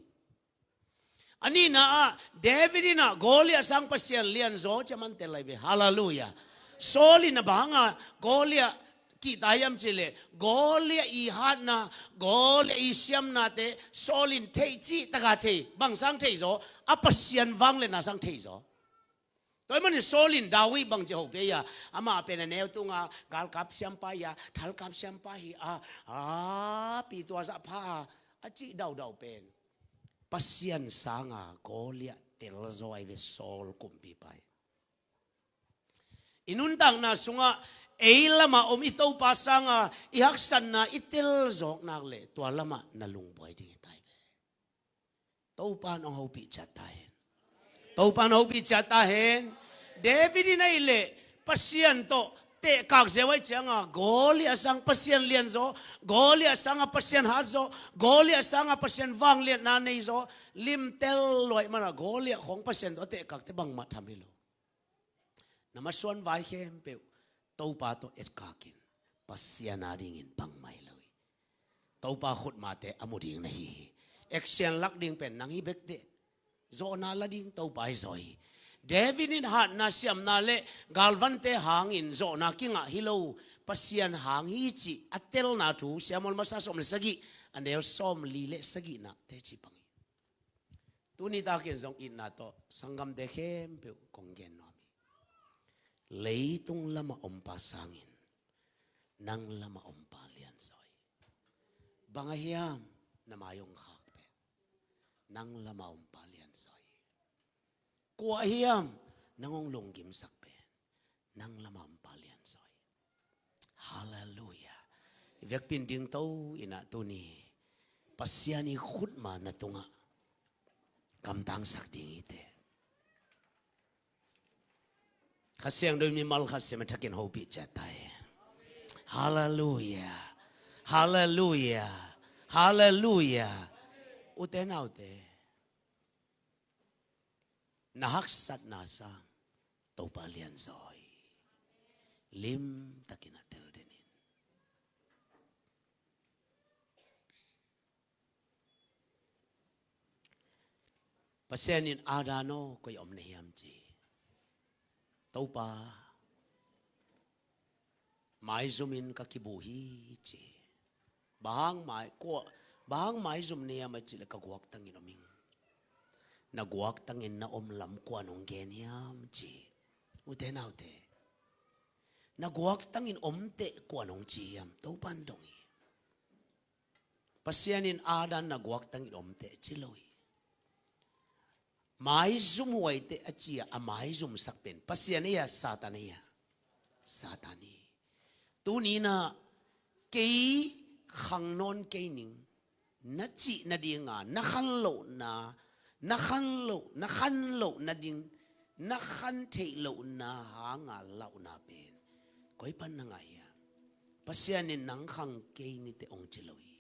A nihna ah David inah Goliath sang Pasian lianzaw ci a man tel lai ve. Halleluiah. Saul inah banga Goliath kihta hiam cihleh, Goliath i hatna, Goliath i siamnate Saul in theih cih taka thei, bang sang thei zaw, a Pasian vangliatna sang thei zaw. Tua ahih manin Saul in David bang ci hopih a, amah pen a neu tunga galkap siampa hi a, thalkap siampa hi a, a pi tua zah pha a, a cih daudau pen Pasian sanga Goliath tel zaw ahi ve. Saul kumpipa hi. I nuntakna sungah ei lamah om i Topa sanga i haksatna i tel zawk nak leh tua lamah na lungbuai ding hi ta hi ve. Topa in hong hopih ciat ta hen. Topa in hong hopih ciat ta hen. David in ahih leh Pasian tawh tehkak ziau ahih cianga Goliath sang Pasian lian zaw, Goliath sanga Pasian hat zaw, Goliath sanga Pasian vangliatna nei zaw, limtel lua ahih mana Goliath khawng Pasian tawh a tehkakte bangmah tham hi lo. Na masuan vai khempeuh Topa tawh etkak in, Pasian adingin bangmah hi lo hi. Topa khutmate a mu ding na hi hi. Action lak ding pen nang hi bek teh. Zawhna la ding Topa hi zaw hi. David in hatna siamna le galvante hangin zawhna kingah hi lo, Pasian hang hi cih a telna thu Samuel masa sawm le sagih, a neu sawmli le sagihnate ci pang hi. Tuni takin zong itna tawh sanggamte khempeuh kong gen nuam hi. Leitung lama ompa sangin nang lama ompa lianzaw hi. Bang a hiam na mai hong khak pen? Nang lama ompa lianzaw hi. Kua a hiam nang hong lunggimsak pen? Nang lama ompa lianzaw hi. Halleluiah. I vekpi in dingto in ah tuni Pasian i khutma na tungah kamtangsak ding hi teh. Kha Siangtho in mimal khat sem a thakin hopih ciat ta hen. Halleluiah. Halleluiah. Halleluiah. Ute naute, na haksatna sang Topa lianzaw hi. Limtakin a tel den in. Pasian in, Adam aw, koi om na hiam, ci. Topa, maizumin ka kibuh hi, ci. Bang hang mai, kua, bang hang maizum na hiam a cih leh ka guaktangin om ing. Na guaktangin na om lam kua'n hong gen hiam, ci. Ute naute, na guaktangin om teh kua'n hong ci hiam? Topa'n dong hi. Pasian in Adam na guaktangin om teh ci lo hi. Maizum huai teh a ci a, a maizumsak pen Pasian hi a, Satan hi a? Satan hi. Tuni in ah kei khang nawn kei ning, na cih nadinga na khan lohna, na khan loh, na khan loh nading, na khan theih lohna hanga lauhna pen koi pan na ngah hiam? Pasian in nang khang kei ni teh hong ci lo hi.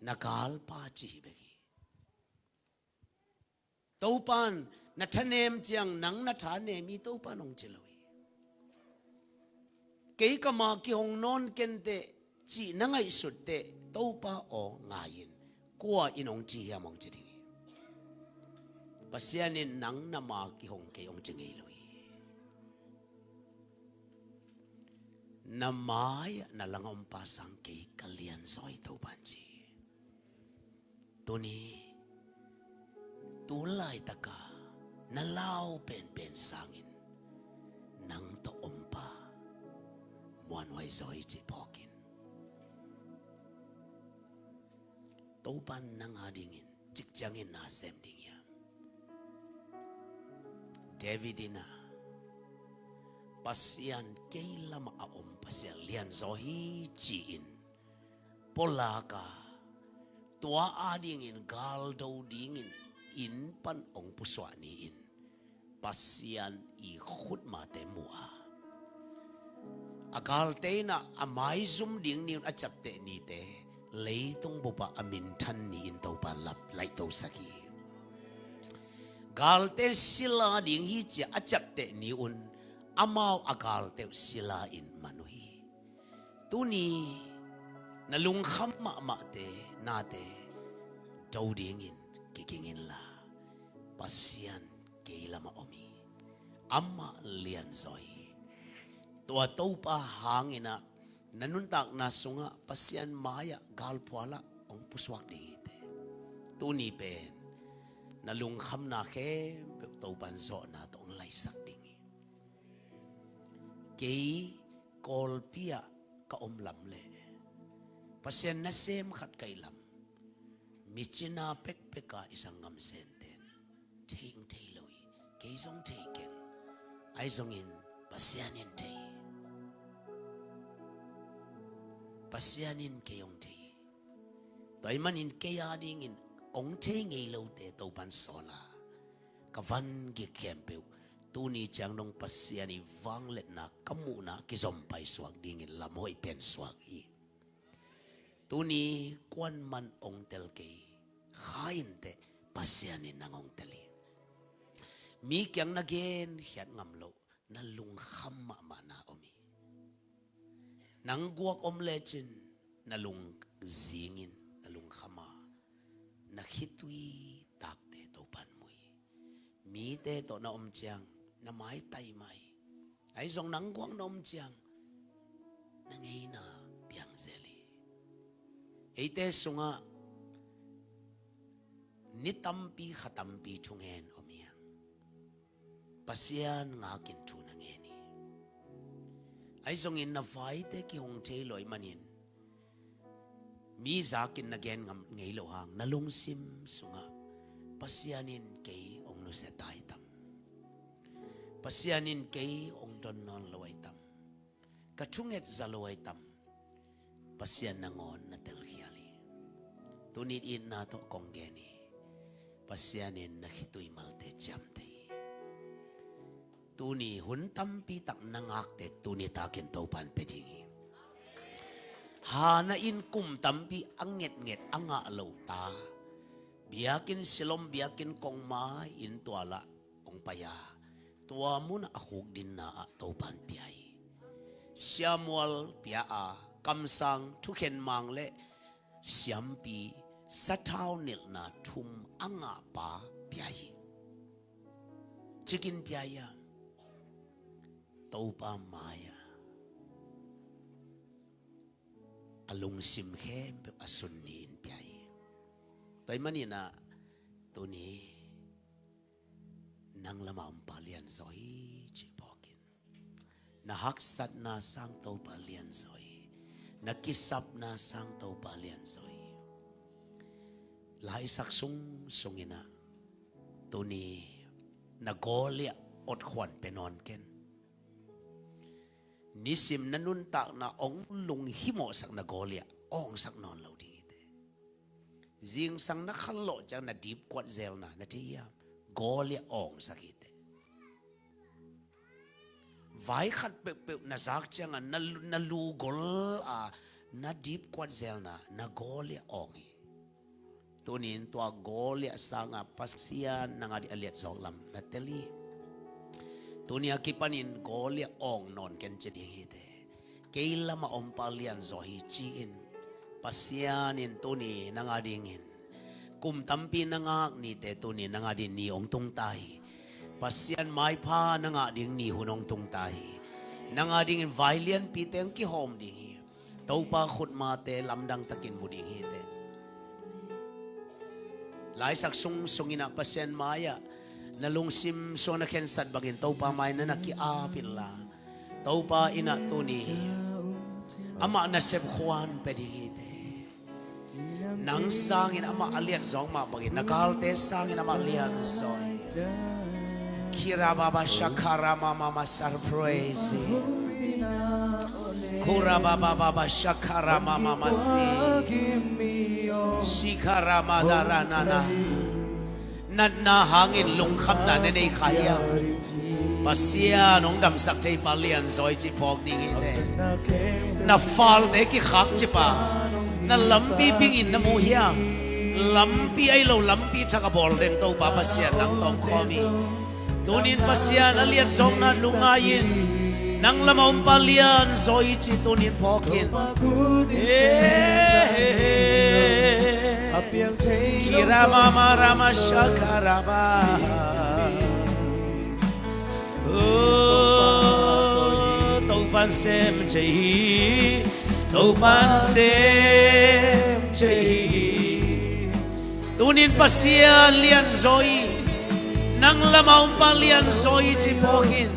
Na galpa ci hi bek hi. Topa'n na thanem ciang nang na thanem hi, Topa'n hong ci lo hi. Kei ka ma kihong nawn ken teh cih na ngaihsut teh, Topa aw, ngai in, kua in hong ci hiam hong ci ding hi. Pasian in nang na ma kihong kei hong ci ngei lo hi. Na mai-ah na langah ompa sang kei ka lianzaw hi, Topa'n ci. Tuni, tu laitaka na lau penpen sangin nang tawh ompa muanhuai zaw hi cih phawk in. Topa'n nang adingin cikciangin na sem ding hiam? David in ah Pasian kei lamah a om Pasian lianzaw hi ci-in pulak a, tua adingin galdo dingin inn pan hong pusuah ni-in Pasian i khutmate mu a, a galte in ah a maizum ding ni-un a ciapteh nite leitung bupah a minthan ni-in Topa'n lap laihtosak hi. Galte sila ding hi ci-a a ciapteh ni-un amau a galte uh sila in man uh hi. Tuni na lungkham mahmahte, nate do dingin kiging inla, Pasian kei lamah om hi. Amah lianzaw hi. Tua Topa hangin ah Na nuntakna sungah Pasian mai-ah galphualah hong pusuak ding hi te. Tuni pen na lungkhamna khempeuh Topan zawhna tawh hong laisak ding hi. Kei Kawlpi-ah ka om lam le Pasian nasem khat ka hih lam mi cina pekpek a i sanggam Senten thei hong thei lo hi. Kei zong thei keng. Ahi zongin Pasian in thei. Pasian in kei hong thei. Tua ahih manin kei a dingin hong thei ngei lote Topan sawl a, ka van gik khempeuh tuni ciang dong Pasian i vangliatna ka muhna kizom paisuak dingin lam hoih pen suak hi. Tuni kuaman hong tel kei, kha inteh Pasian in nang hong tel hi. Mi kiang na genkhiat ngam loh na lungkham mahmahna om hi. Nang guak om lecin na lungzing in na lungkham a, na khitui takte Topan mu hi. Mite tawh na om ciang na maitai mah hi. Ahi zong nang guak na om ciang na ngeina piangzel hi. Eite sungah ni tampi kha tampi thungen om hi hang. Pasian ngakin thu na ngen hi. Ahi zongin na vaite kihong thei lo ahih manin mi zakin na gen ngam ngei loh hang na lungsim sungah Pasian in kei hong nusia ta hi tam? Pasian in kei hong don nawn lo hi tam? Ka thunget za lo hi tam? Pasian nangawn na telkhial hi. Tuni itna tawh kong gen hi. Pasian in na khitui malte ciamteh hi. Tuni hun tampi tak na ngakte tuni takin Topan pia ding hi. Hana in kum tampi a ngetnget a ngah lo ta, biakinn silom biakinn kongmai in tualah hong pai a, tua munah a khukdinna ah Topan pia hi. Siamual pia a, kamsang thukhen mang le siampi sathau nilhna thum a ngahpa pia hi. Cikin pia hi a, Topa mai-ah a lungsim khempeuh a sun ni-in pia hi. Tua ahih manin ah tuni nang lamah om pa lianzaw hi cih phawkin, na haksatna sang Topa lianzaw hi. Na kisapna sang Topa lianzaw hi. Laisak sungsung in ah tuni na Goliath otkhuan pia nawn ken. Nisim na nuntakna hong lunghimawhsak na Goliath awngsak nawn lo ding hi te. Zingsang na khanlawh ciang na dipkuat zelna na thei hiam? Goliath awngsak hi te. Vai khat peuhpeuh na zak ciangah na, na lu gol a na dipkuat zelna na Goliath awng hi. Tuni-in tua Goliath sangah Pasian nang a ding a liatzawk lam na tel hi. Tuni a kipanin Goliath awng nawn ken ci ding hi te. Kei lamah om pa lianzaw hi ci-in, Pasian in tuni nang a dingin kum tampi na ngak nite tuni nang a ding ni hong tung ta hi. Pasian maipha nang a ding ni hun hong tung ta hi. Nang a dingin vai lianpite hong kihawm ding hi. Topa khutmate lamdang takin mu ding hi te. Laisak sungsung in ah Pasian mai-ah na lungsim sung na khensat bangin Topa mai na na ki-ap inla, Topa in ah tuni amah nasep khuan pia ding hi te. Nang sangin amah a liatzawk mah bangin na galte sangin amah lianzaw hi. Kirababa shakara mama masar praise. Kurababa shakara mama masi. Shikara madara nana. Natna hangin lungkhamna na nei kha hiam? Pasian hong damsak thei pa lianzaw hi ci phawk ding hi te. Na falte kikhak ci pa, na lampi bingin na mu hiam? Lampi ahi lo lampi thak a bawl deng Topa Pasian nang tawh khawm hi. Tunin Pasian a liatzawkna lungngai-in nang lamah om pa lianzaw hi ci tunin phawk in. Kira mama rama shakaraba. Oh, Topan sem thei hi. Topa'n sem thei hi. Tunin Pasian lianzaw hi. Nang lamah om pa lianzaw hi ci phawk in.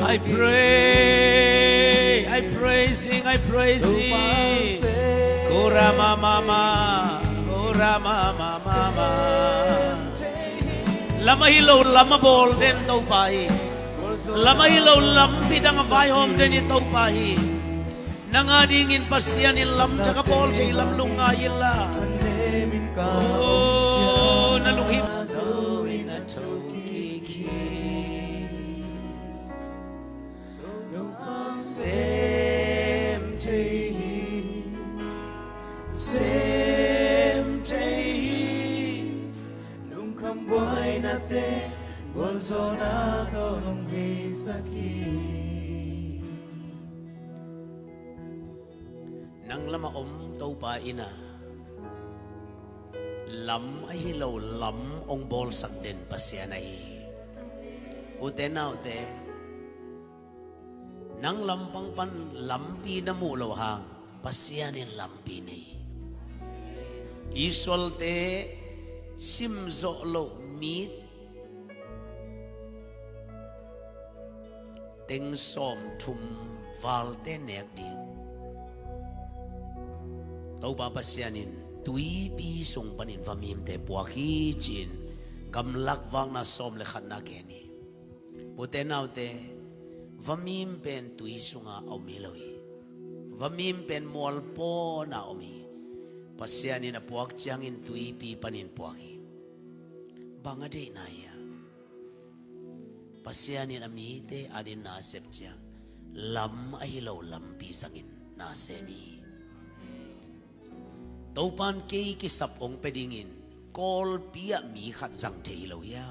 I pray, I praising, I praising. Kura mama, kura mama mama. Lam ahi lo lam a bawl den Topa hi. Lam ahi lo lampi dang a vaihawm den hi Topa hi. Nang a dingin Pasian in lam thak a bawl thei lam lungngai inla. Oh, na lunghim. Sem thei hi, sem thei hi. Lungkham buainate gualzawhna tawh nong heisak hi. Nang lamah om Topa in a, lam ahi lo lam hong bawlsak den Pasian ahi hi. Ute naute, nang lampang pan lampi na muh loh hang Pasian in lampi nei hi. Israelte simzawh loh mi teng sawmthum valte nek ding Topa Pasian in tuipi sung panin vamimte puak hi ci-in Gamlak vakna sawm le khatna gen hi. Ute naute, vamim pen tui sunga a om hi lo hi. Vamim pen mualpawna om hi. Pasian in a puak ciangin tuipi panin puak hi. Bang a deihna hi a, Pasian in a mite adingin na sep ciang lam ahi lo lampi zangin na sem hi. Topa'n kei kisap hong pia dingin kawlpi ah mi khat zang thei hi lo hia?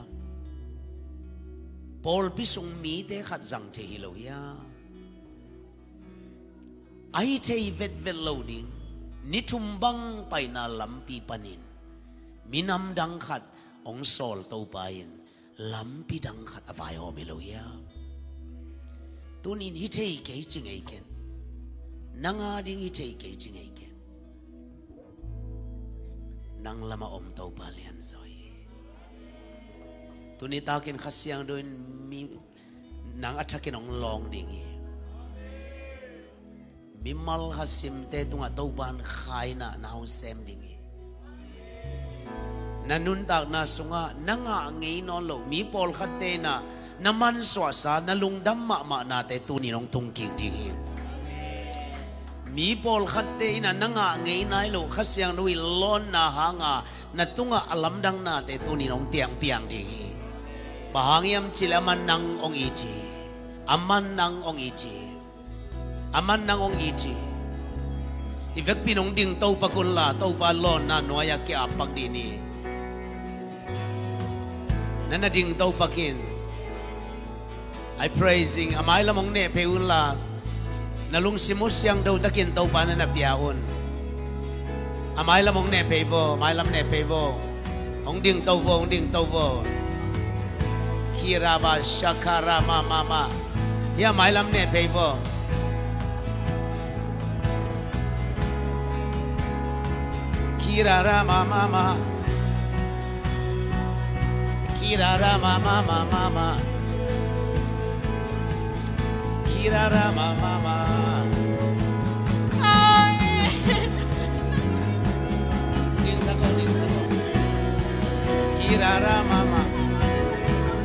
Pawlpi sung mite khat zang thei hi lo hia? Ahi thei vetvet lo ding, ni thum bang paina lampi panin minam dang khat hong sawl Topa in lampi dang khat a vaihawm hi lo hia? Tunin hi thei kei ci ngei ken. Nang a ding hi thei kei ci ngei ken. Nang lamah om Topa lianzaw hi. Tuni takin Kha Siangtho in mi nang a thakin hong lawng ding hi. Mimal kha simte tungah Topa'n khaina na hong sem ding hi. Na nuntakna sungah na ngah ngei nawn lo, mi pawlkhatte in ah na mansuahsa, na lungdam mahmahnate tunin hong tungkik ding hi. Mi pawlkhatte in ah na ngah ngei nai lo Kha Siangtho i lawnna hanga na tungah a lamdangnate tunin hong tiangpiang ding hi. Bang hang hiam cih leh aman nang hong it hi. Aman nang hong it hi. Aman nang hong it hi. I vekpi in hong ding topak unla, Topa lawnna nuai-ah ki-ap pak dih ni. Na na ding topak in. I praising, a mailam hong neh phei unla, na lungsim uh siangtho takin Topa na na pia un. A mailam hong neh phei vo, a mailam neh phei vo. Hong ding to vo, hong ding to vo. Kiraba shakara ma ma ma. Hia mailam neh phei vo. Kirara ma ma ma. Kirara ma ma ma ma ma. Kirara ma ma ma. Kirara ma ma.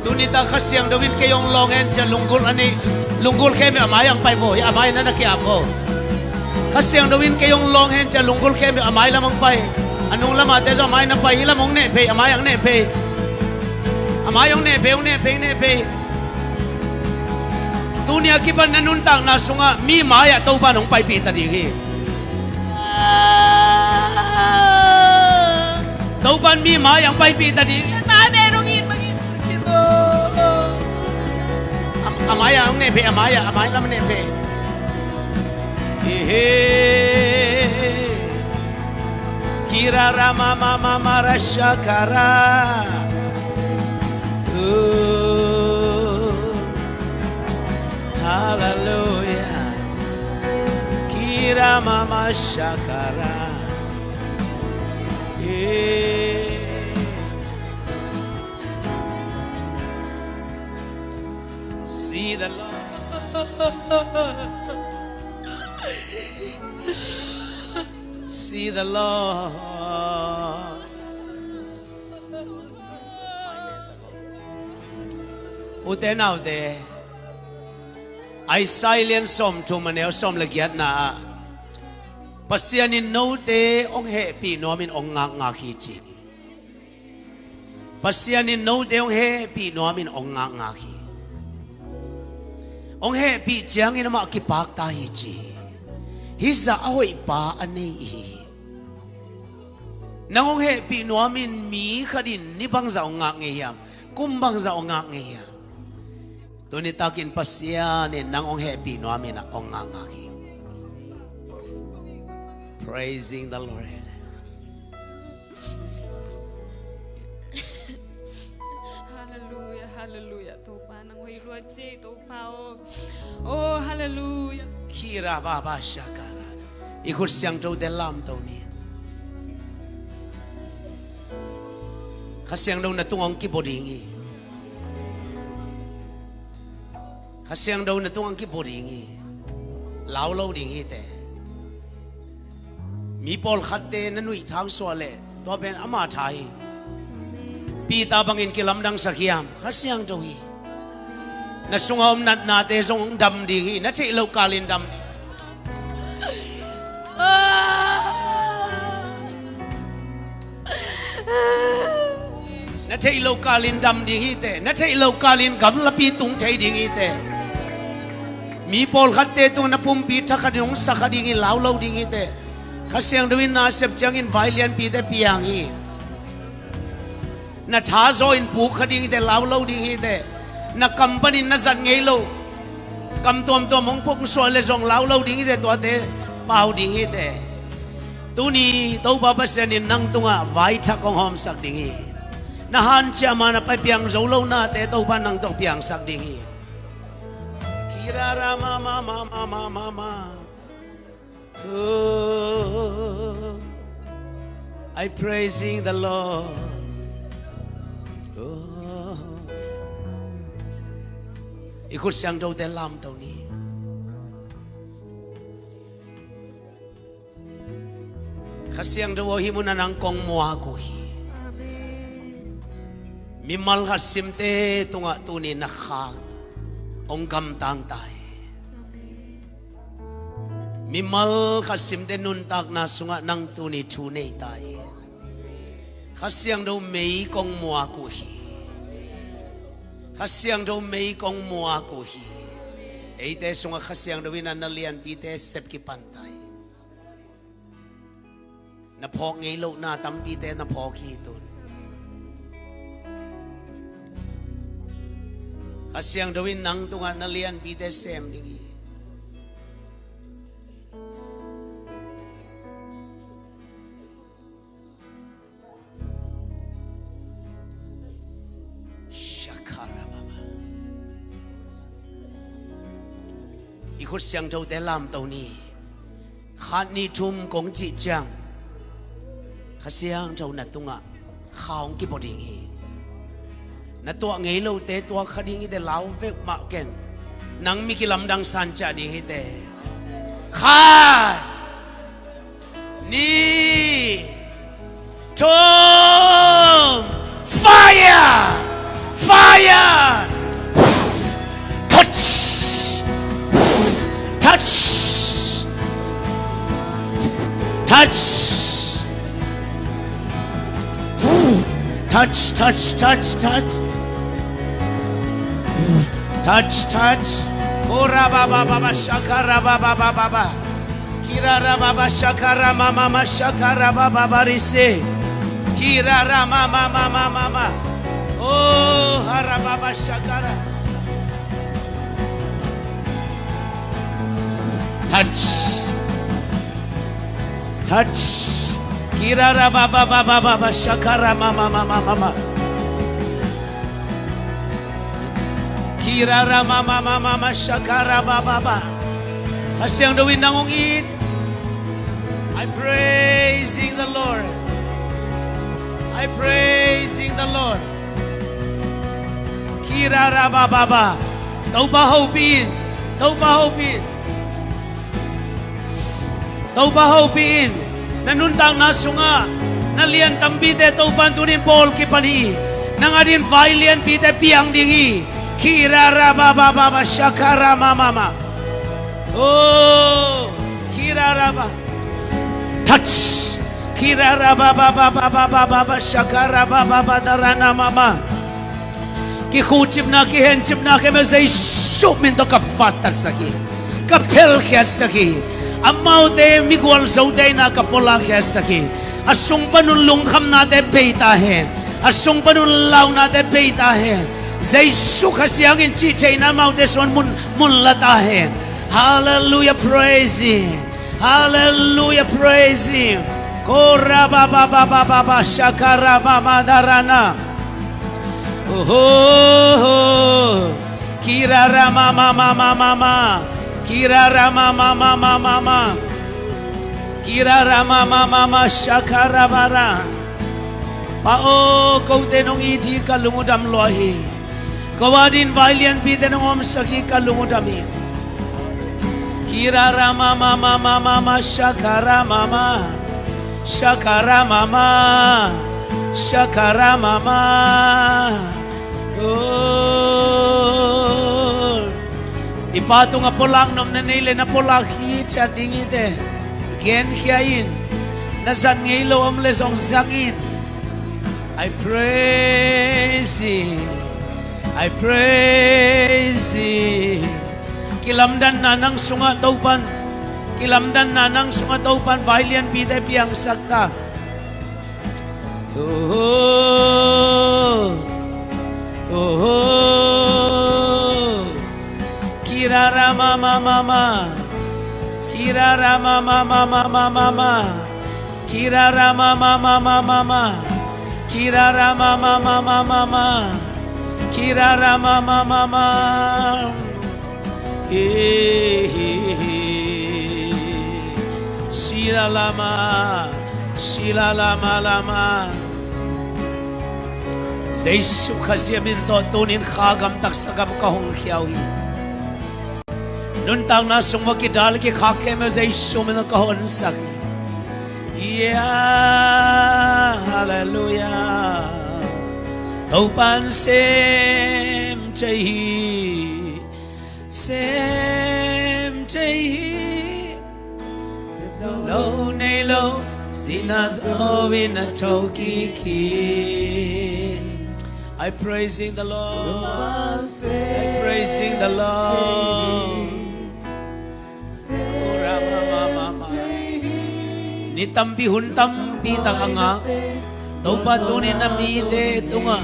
Tuni ta Kha Siangtho in kei hong lawng hen cia lunggulh a nei, lunggulh khem a mai ang pai vo, a mai na na kia vo. Kha Siangtho in kei hong lawng hen cia lunggulh khem a mai lam ang pai. A nung lamah te zaw a mai na pai, hi lam hong neh phei, a mai ang neh phei. A mai hong neh phei, hong neh phei, neh phei. Tuni a kipan na nuntakna sungah mi mai-ah Topa in hong paipih ta ding hi. Topa in mi mai-ah hong paipih ta ding. A, a mai-ah hong neh phei, a mai-ah, a mai lam neh phei. Kirara ma ma ma ma ra shakara. Ooh, hallelujah. Mama shakara. Yeah. See the Lord. See the Lord. Ute naute, Isaiah lian sawmthum a neu sawm le giatna ah Pasian in note hong hehpih nuamin hong ngakngak hi ci. Pasian in note hong hehpih nuamin hong ngakngak hi. Hong hehpih ciangin amah kipakta hi ci. Hih zah a hoih pa a nei i hi hi. Nang hong hehpih nuamin mi khat in ni bangzah hong ngak ngei hiam? Kum bangzah hong ngak ngei hiam? Tuni takin Pasian in nang hong hehpih nuamin ah hong ngakngak hi. Praising the Lord. Hallelujah, hallelujah. Topa nang hoih lua ci, Topa aw. Oh, hallelujah. Kira baba shakara. I khut siangthote lamto ni. Kha Siangtho na tungah hong kibua ding hi. Kha Siangtho na tungah hong kibua ding hi. Lau lo ding hi te. Mi pawlkhatte na nuih thang suah leh tua pen ama tha hi. Peter bangin kilamdangsak hiam? Kha Siangtho hi. Na sungah om natnate zong hong dam ding hi. Na theih loh kalin dam ding. Na theih loh kalin dam ding hi te. Na theih loh kalin gamlapi tung thei ding hi te. Mi pawlkhatte tungah na pumpi thakhatin hong sakha ding hi, lau lo ding hi te. Kha Siangtho in na sep ciangin vai lianpite piang hi. Na thazaw in puk kha ding hi te, lau lo ding hi te. Na kam panin na zat ngei lo kam tuamtuam hong puk suah le zong lau lo ding hi te, tuate pau ding hi te. Tuni Topa Pasian in nang tungah vaithak hong hawmsak ding hi. Na hanciam a na pai piang zo lo nate Topa nang tawh piangsak ding hi. Kirara mama mama mama mama. Oh, I praising the Lord. Oh. I khut siangthote lamto ni. Kha Siangtho aw, hih munah nang kong muak uh hi. Amen. Mimal khat simte tungah tuni na kha hong gamtang ta hi. Amen. Mimal khat simte nuntakna sungah nang tuni thu nei ta hi. Kha Siangtho mei kong muak uh hi. Kha Siangtho mei kong muak uh hi. Eite sungah Kha Siangtho in a na lianpite sep kipan ta hi. Na phawk ngei lohna tampite na phawk hi tun. Kha Siangtho in nang tungah na lianpite sem ding hi. Shakarababa. I khut siangthote lamto ni. Khat nih thum kong cih ciang Kha Siangtho na tungah kha hong kibua ding hi. Na tuah ngei lote tuak kha ding hi te, lau vek mah ken. Nang mi kilamdang san ciah ding hi te. Khat, nih, thum. Fire! Fire! Touch! Touch! Touch! Touch, touch, touch, touch. Touch, touch. Kora baba baba shakara baba baba baba. Kirara baba shakara mama ma shakara baba barise. Kirara mama mama mama. Oh, harababa shakara. Touch. Touch. Kirara baba baba baba shakara mama mama mama. Kirara mama mama mama shakara baba baba. Kha Siangtho in nang hong it. I'm praising the Lord. I'm praising the Lord. Kirarababa. Topa hopih in. Topa hopih in. Topa hopih in. Na nuntakna sungah na lian tampite Topa in tunin bawl kipan hi. Nang adingin vai lianpite piang ding hi. Kirarababa shakaramamama. Oh, kiraraba. Touch. Kirarababa shakaramamama daranamama. Kikhuhcipna, kihencipna khempeuh Jesu min tawh ka fattatsak hi. Ka phelkhiatsak hi. Amaute migual zote in ah ka pawlakkhiatsak hi. A sung panun lungkhamnate bei ta hen. A sung panun launate bei ta hen. Jesu Khazih hangin cihtheihna amaute sungah mun, mun la ta hen. Hallelujah, praise Him. Hallelujah, praise Him. Korababababa shakarabamadarana. Oh, kiraramamamamama. Kiraramamamamama. Kiraramamamama shakarabara. Pa aw, kote nong it hi, ka lung uh dam lua hi. Ko adingin vai lianpite nong hawmsak hi, ka lung uh dam hi. Kiraramamamamama shakaramama. Shakaramama. Shakaramama. Oh. I Pa tungah pawlak nopna nei leh na pawlak hi ciat ding hi teh. Genkhia in. Na zat ngei lo om leh zong zang in. I praise Him. I praise Him. Kilamdanna nang sungah Topan. Kilamdanna nang sungah Topan vai lianpite piangsak ta. Oh, oh, oh. Kiraramamamama. Kiraramamamamama. Kiraramamamamama. Kiraramamamamama. Kiraramamamama. He, he, he. Sila lama, sila lama lama. Jesu Khazih min tawh tunin kha gam taksa gam ka hong khia uh hi. Nuntakna sung mah kidal kikhak khempeuh Jesu min tawh ka honsak hi. Yeah, hallelujah. Topan sem thei hi. Sem thei hi. Lo nei lo, sihna zo in a thokik hi. I praising the Lord. I praising the Lord. Ni tampi hun tampi tak a ngak Topa tunin na mite tungah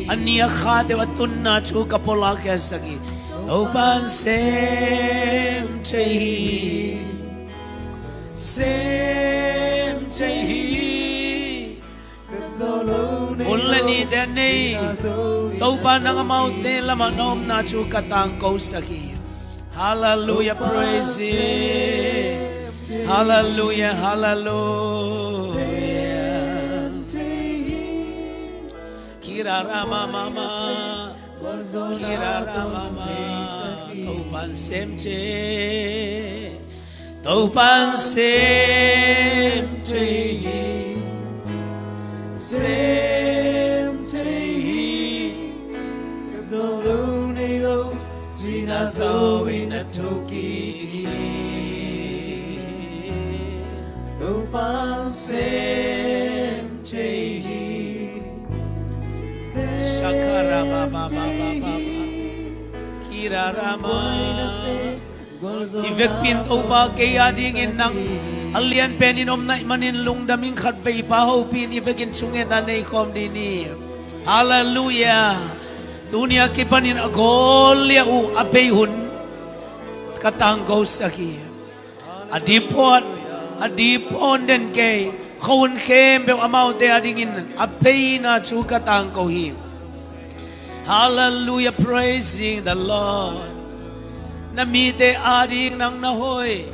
a ni a kha deuh a tunna thu ka pawlak khia sak hi. Topan sem thei hi. Sem thei hi. Hun le nite nei Topa nang amaute lamah na omna thu ka tangko sak hi. Hallelujah, praise Him. Hallelujah, hallelujah. Kiraramamama. Kiraramamama. Topan sem thei. Topan sem thei hi. Sem thei hi. Sem zo lo nei lo, sihna zo in a thokik hi. Topan sem thei hi. Shakarababababa. Kirarama. I vekpi in Topa kei adingin nang a lianpen in om na hih manin lungdam ing. Khatvei Pa hopih in i vekin thungetna nei khawm dih ni. Halleluiah. Tuni a kipanin a gawlliah uh a bei hun ka tangkosak hi. A diphuan, a diphuan den kei, khuahun khempeuh amaute adingin a beina thu ka tangko hi. Halleluiah, praising the Lord. Na mite ading nang na hoih.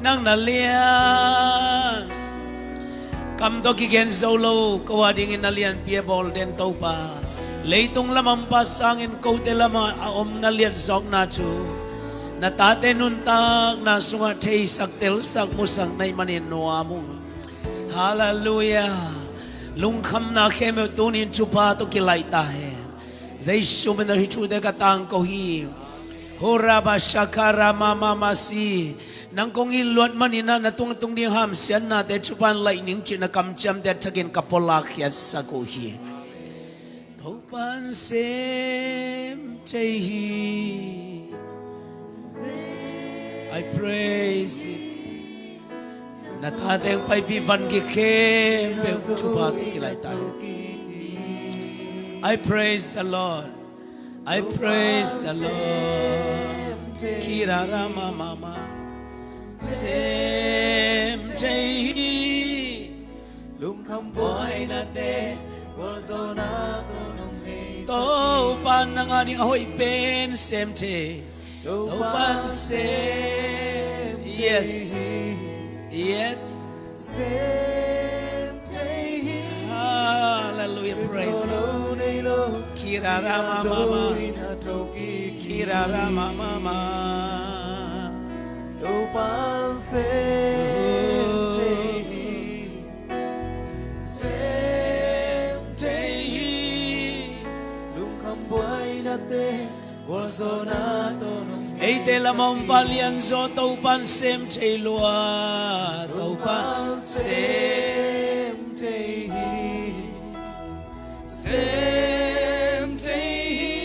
Nang na lian. Kam tawh kigen zo lo, ko a dingin na lianpi a bawl den Topa. Leitung lam a om pa sangin kote lam a om na liat zawkna thu, na tate nuntakna sungah theisak, telsak, musak na hih manin nuam ung. Halleluiah. Lungkhamna khempeuh tuni-in thupha tawh kilaih ta hen. Jesu min a hih thute ka tangko hi. Horaba shakara mama masi. Nang kong it luat manin ah na tungtung ding hamsiatnate thupha in laih ning cih na kamciamte a thakin ka pulak khiatsak uh hi. Topa'n sem thei hi. I praise Him. Na tate hong paipih van gik khempeuh thupha tawh kilaih ta hen. I praise the Lord. I praise the Lord. Kirara mama. Sem thei hi. Lungkham buainate gualzawhna tawh nong hei. Topa nang a ding a hoih pen sem thei. Topa'n sem. Yes. Yes. Sem thei hi. Hallelujah. Praise Him. Kirara mama. Kirara mama. Topa'n sem thei hi. Sem thei hi. Lungkham buainate gualzawhna tawh nong hei. Eite lam a om pa lianzaw Topa'n sem thei lua. Topa'n sem thei hi. Sem thei hi.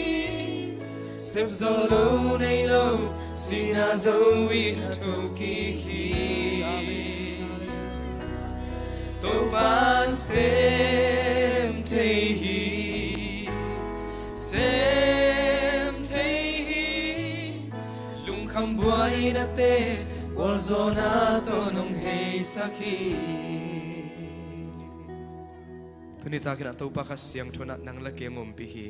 Sem zawh lo nei lo, sihna zo in a tho kik hi. Topa'n sem thei hi. Sem thei hi. Lungkham buainate gualzawhna tawh nong heisak hi. Tuni takin a Topa Kha Siangtho in ah nang le kei hong ompih hi.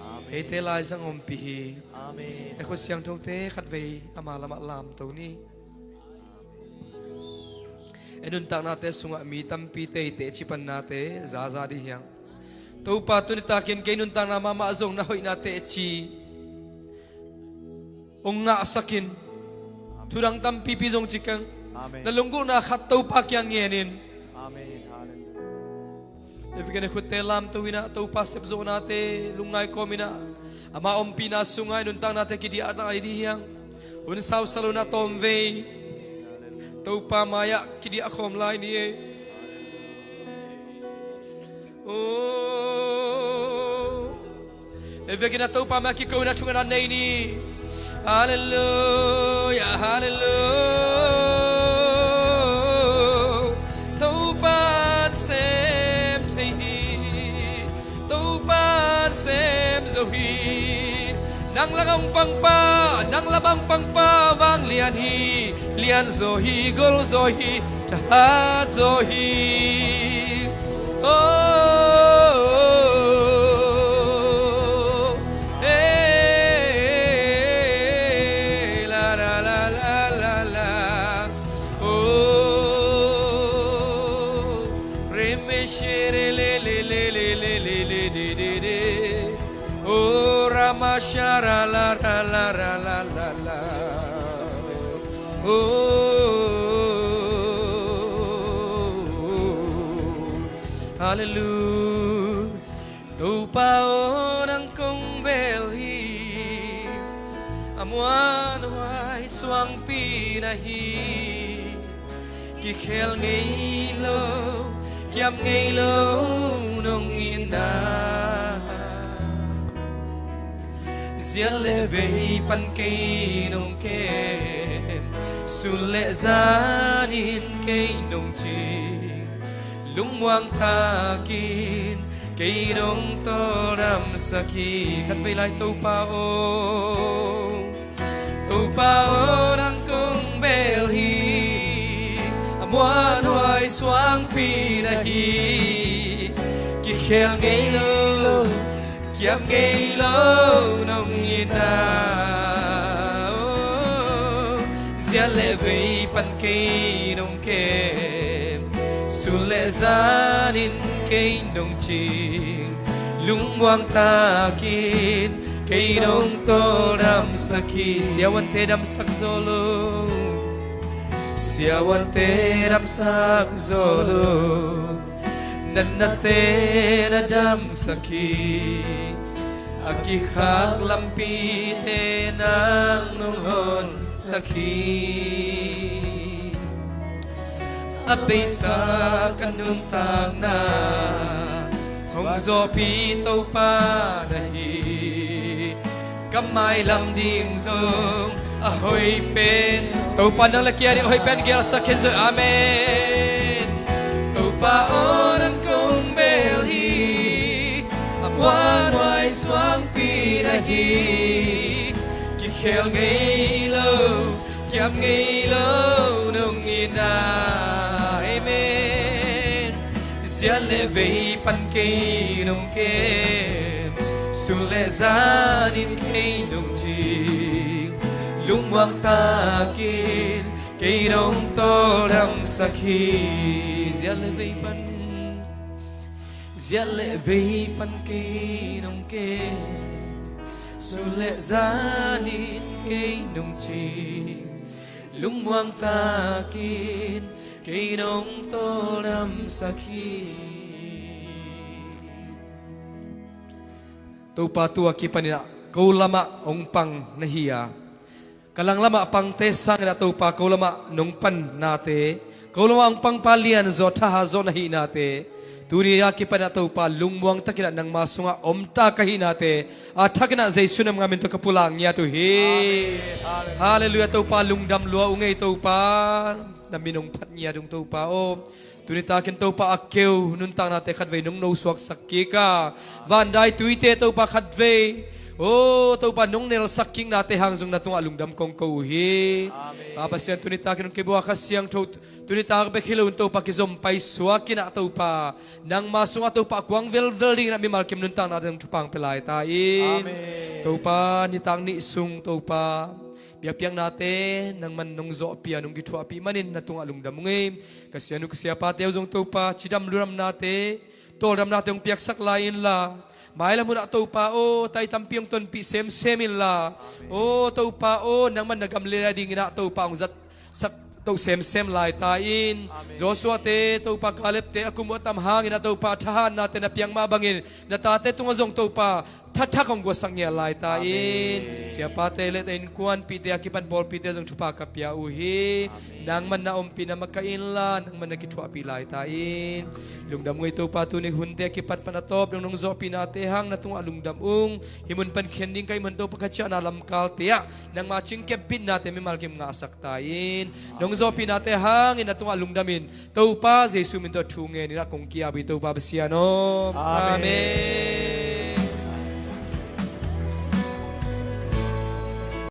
Amen. Eite lai zong ompih hi. Amen. Te khut siangthote khatvei ama lamah lamto ni. E nuntaknate sungah mi tampi teitei cipannate zaza dih hiang. Topa tuni takin kei nuntakna mahmah zong na hoihnate ci hong ngahsakin. Thudang tampipi zong ci keng. Amen. Na lunggulhna khat Topa kiang ngenin. Amen. Hallelujah. Evikene khutte lamto inah Topa sepzawhnate lungngai kawm inah ama ompihna sungah i nuntaknate kidiah nai dih hiang. Hun sausa lo inah tawmvei Topa mai-ah kidiah khawm lai ni ei. Oh. Evikene Topa mai-ah kiko inah thungetna nei ni. Halleluiah, halleluiah. Topa'n sem thei hi. Topa'n sem zo hi. Nang lam hong pangpa, nang lam hong pangpa vanglian hi. Lianzaw hi, golzaw hi, thahatzaw hi. Oh, eh, la, la, la. Oh, remeshere le, le, le. Oh, ramashara la, la, la. Oh, hallelujah. Topa aw, nang kong bel hi. A muanhuai suangpi na hi. Kikhel ngei lo, kiam ngei lo nong itna. Ziat le vei pan kei nong kem, sun le zanin kei nong cing. Lungmuang takin kei nong tawldamsak hi. Khatvei lai Topa aw, Topa aw, nang kong bel hi. A muanhuai suangpi na hi. Kikhel ngei lo, kiam ngei lo nong itna. Oh, Ziat le vei pan kei nong kem, sun le zanin kei nong cing, lungmuang takin kei nong tawldamsak hi. Siavuante damsak zaw lo, siavuante damsak zaw lo, na natna te na damsak hi. A kikhak lampite nang nong honsak hi. A beisa ka nuntakna hong zawhpih Topa na hi. Ka mailam ding zong a hoih pen, Topa nang le kei a ding a hoih pen gelsak khin zaw. Amen. Topa aw, nang kong bel hi. A muanhuai suangpi na hi. Kikhel ngei lo, kiam ngei lo nong hi na. Amen. Ziat le vei pan kei nong kem, sun le zanin kei nong cing, lungmuang takin kei nong tawldamsak hi. Ziat le vei pan, ziat le vei pan kei nong kem, sun le zanin kei nong cing, lungmuang takin kei nong tawldamsak hi. Topa, tua kipanin ah ko lamah hong pang na hi a, ka langlamah pangte sangin ah Topa ko lamah nong pan nate, ko lamah hong pangpa lianzaw thahatzaw na hihnate, tuni a kipan ah Topa lungmuang takin ah nangma sungah omta ka hihnate a thakin ah Jesu nam ngamin tawh ka pulak ngiat uh hi. Amen. Halleluiah. Halleluiah. Topa lungdam lua ung ei Topa, na min hong phat ngiat ung Topa aw. Tuni takin Topa a keu nuntaknate khatvei nong nosuaksak kik a, vandai tuite Topa khatvei, aw Topa nong nelsak kiknate hang zong na tungah lungdam kong ko uh hi. Amen. Pa Pasian, tuni takin hong kibua Kha Siangtho, tuni tak bek hi loin Topa kizom paisuak in ah Topa nangma sungah Topa kuang velvel dingin ah mimal kim nuntaknate zong thupha hong pia lai ta in. Amen. Topa nitak nih sung Topa biakpiaknate nangman nong zawhpih a nong kithuahpih manin na tungah lungdam ung ei. Ka sianu ka siapate uh zong Topa cidam ludamnate, tawldamnate hong piaksak lai inla, mailam hunah Topa aw tai tampi hong tonpih semsem inla, aw Topa aw nangman na gam le lai dingin ah Topa hong zatsak toh semsem lai ta in. Amen. Joshua-te Topa, Caleb-te a kum uh a tam hangin ah Topa thahatnate na piak mah bangin na tate tungah zong Topa thathak hong guasak ngiat lai ta in. Amen. Siapate le ta innkuanpihte a kipan pawlpite zong thupha ka pia uh hi. Amen. Nangman na ompih na makaih inla, nangman na kithuahpih lai ta in. Lungdam ung ei Topa, tuni hunte a kipat pan a tawp dong nong zawhpihnate hang na tungah lungdam ung. Hih mun pan khian ding ka hih man Topa ka ciahna lamkalte ah nangma cingkep bitnate mimal kim ngahsak ta in. Nong zawhpihnate hangin na tungah lungdam in Topa Jesu min tawh thu ngen in ah kong ki-ap hi Topa Pasian aw. Amen. Amen.